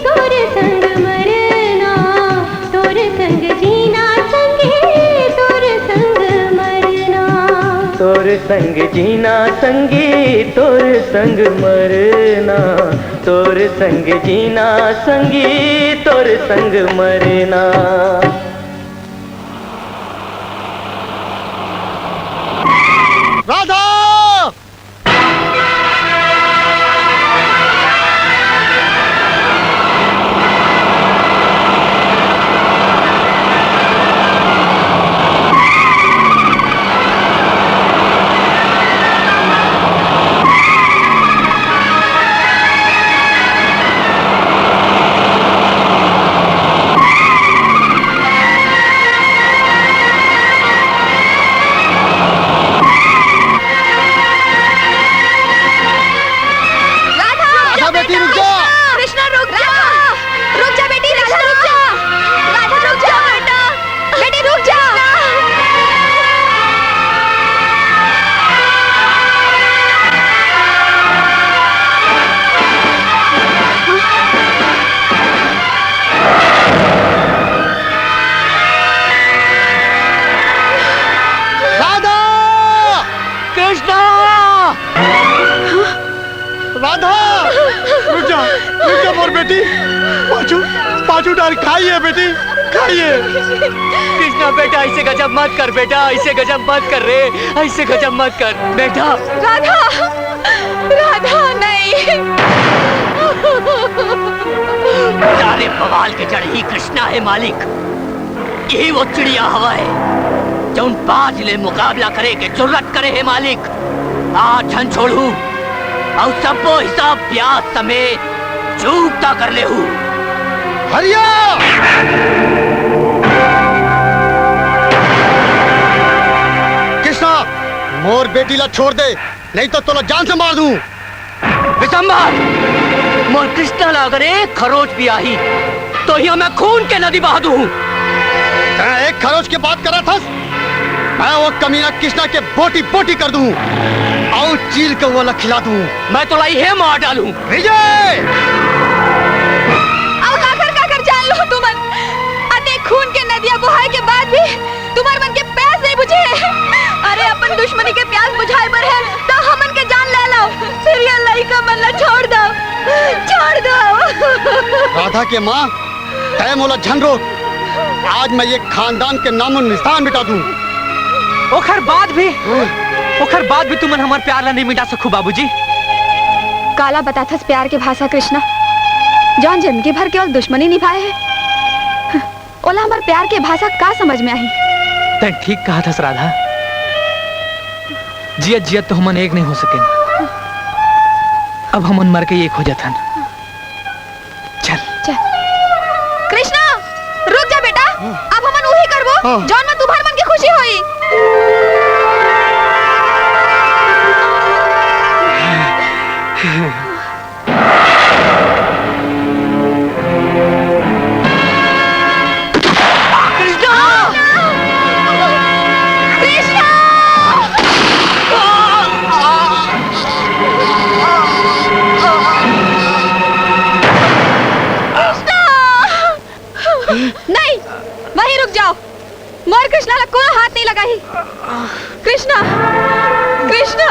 तोर संग मरना। तोर संग जीना संगी, तोर संग मरना। तोर संग जीना संगी, तोर संग मरना। तोर संग जीना संगी, तोर संग मरना। राधा! राधा! राधा बेटी, रुक जा। कृष्णा, रुक जा। रुक जा बेटी, राधा, रुक जा। राधा, रुक जा बेटा। बेटी, रुक जा। राधा! कृष्णा! राधा! रुक जा, रुक जा मोर बेटी। पाछू, पाछू डार, खाइए बेटी, खाइए। कृष्णा बेटा, ऐसे गजब मत कर बेटा, ऐसे गजब मत कर रे, ऐसे गजब मत कर बेटा। राधा, राधा नहीं। सारे बवाल के जड़ ही कृष्णा हे मालिक। यही वो चिड़िया हवय, जउन बाज ले मुकाबला करे के जुर्रत करे हे मालिक। आज झन छोड़हूं, अउ सब्बो हिसाब ब्याज समेत चूकता कर लेहूं। हरिया! कृष्णा, मोर बेटी ला छोड़ दे, नहीं तो तोला जान से मार दूं। विशंबर, मोर कृष्णा ला अगर एक खरोच भी आही, तो इहां मैं खून के नदी बहा दूं। तैं एक खरोच के बात करत हस? मैं वो कमीना कृष्णा के बोटी बोटी कर दूं, अउ चील कौवा ला खिला दूं। मैं तोला इहें मार डालूं। विजय! अउ काकर काकर जान लो तुमन, अतेक खून के नदिया बोहाय के बाद भी तुम्हर मन के प्यास नहीं बुझे हे। अरे, अपन दुश्मनी के प्यास बुझाए बर हे, तो हमन के जान ले लो, फिर ये लइका मन ला छोड़ दो, छोड़ दो। राधा के माँ, तैं मोला झन रोक, आज मैं ये खानदान के नामो निशान मिटा दूं। ओखर बाद भी, ओखर बाद भी तुमन हमर प्यार ला नहीं मिटा सकू बाबूजी। काला बताथस प्यार के भाषा कृष्णा? जौन जिंदगी भर केवल दुश्मनी निभाए हे, ओला हमर प्यार के भाषा का समझ में आही? तैं ठीक कहत हस राधा, जियत जियत तो हमन एक नहीं हो सकेन, अब हमन मर के एक हो जाथन। चल। चल। कृष्णा, रुक जा बेटा, अब हमन उही करबो, हाँ। जौन में तुम्हर मन के खुशी होई। कृष्णा! कृष्णा! कृष्णा! नहीं, वहीं रुक जाओ। मोर कृष्णा ला कोनो हाथ नहीं लगाही। कृष्णा, कृष्णा।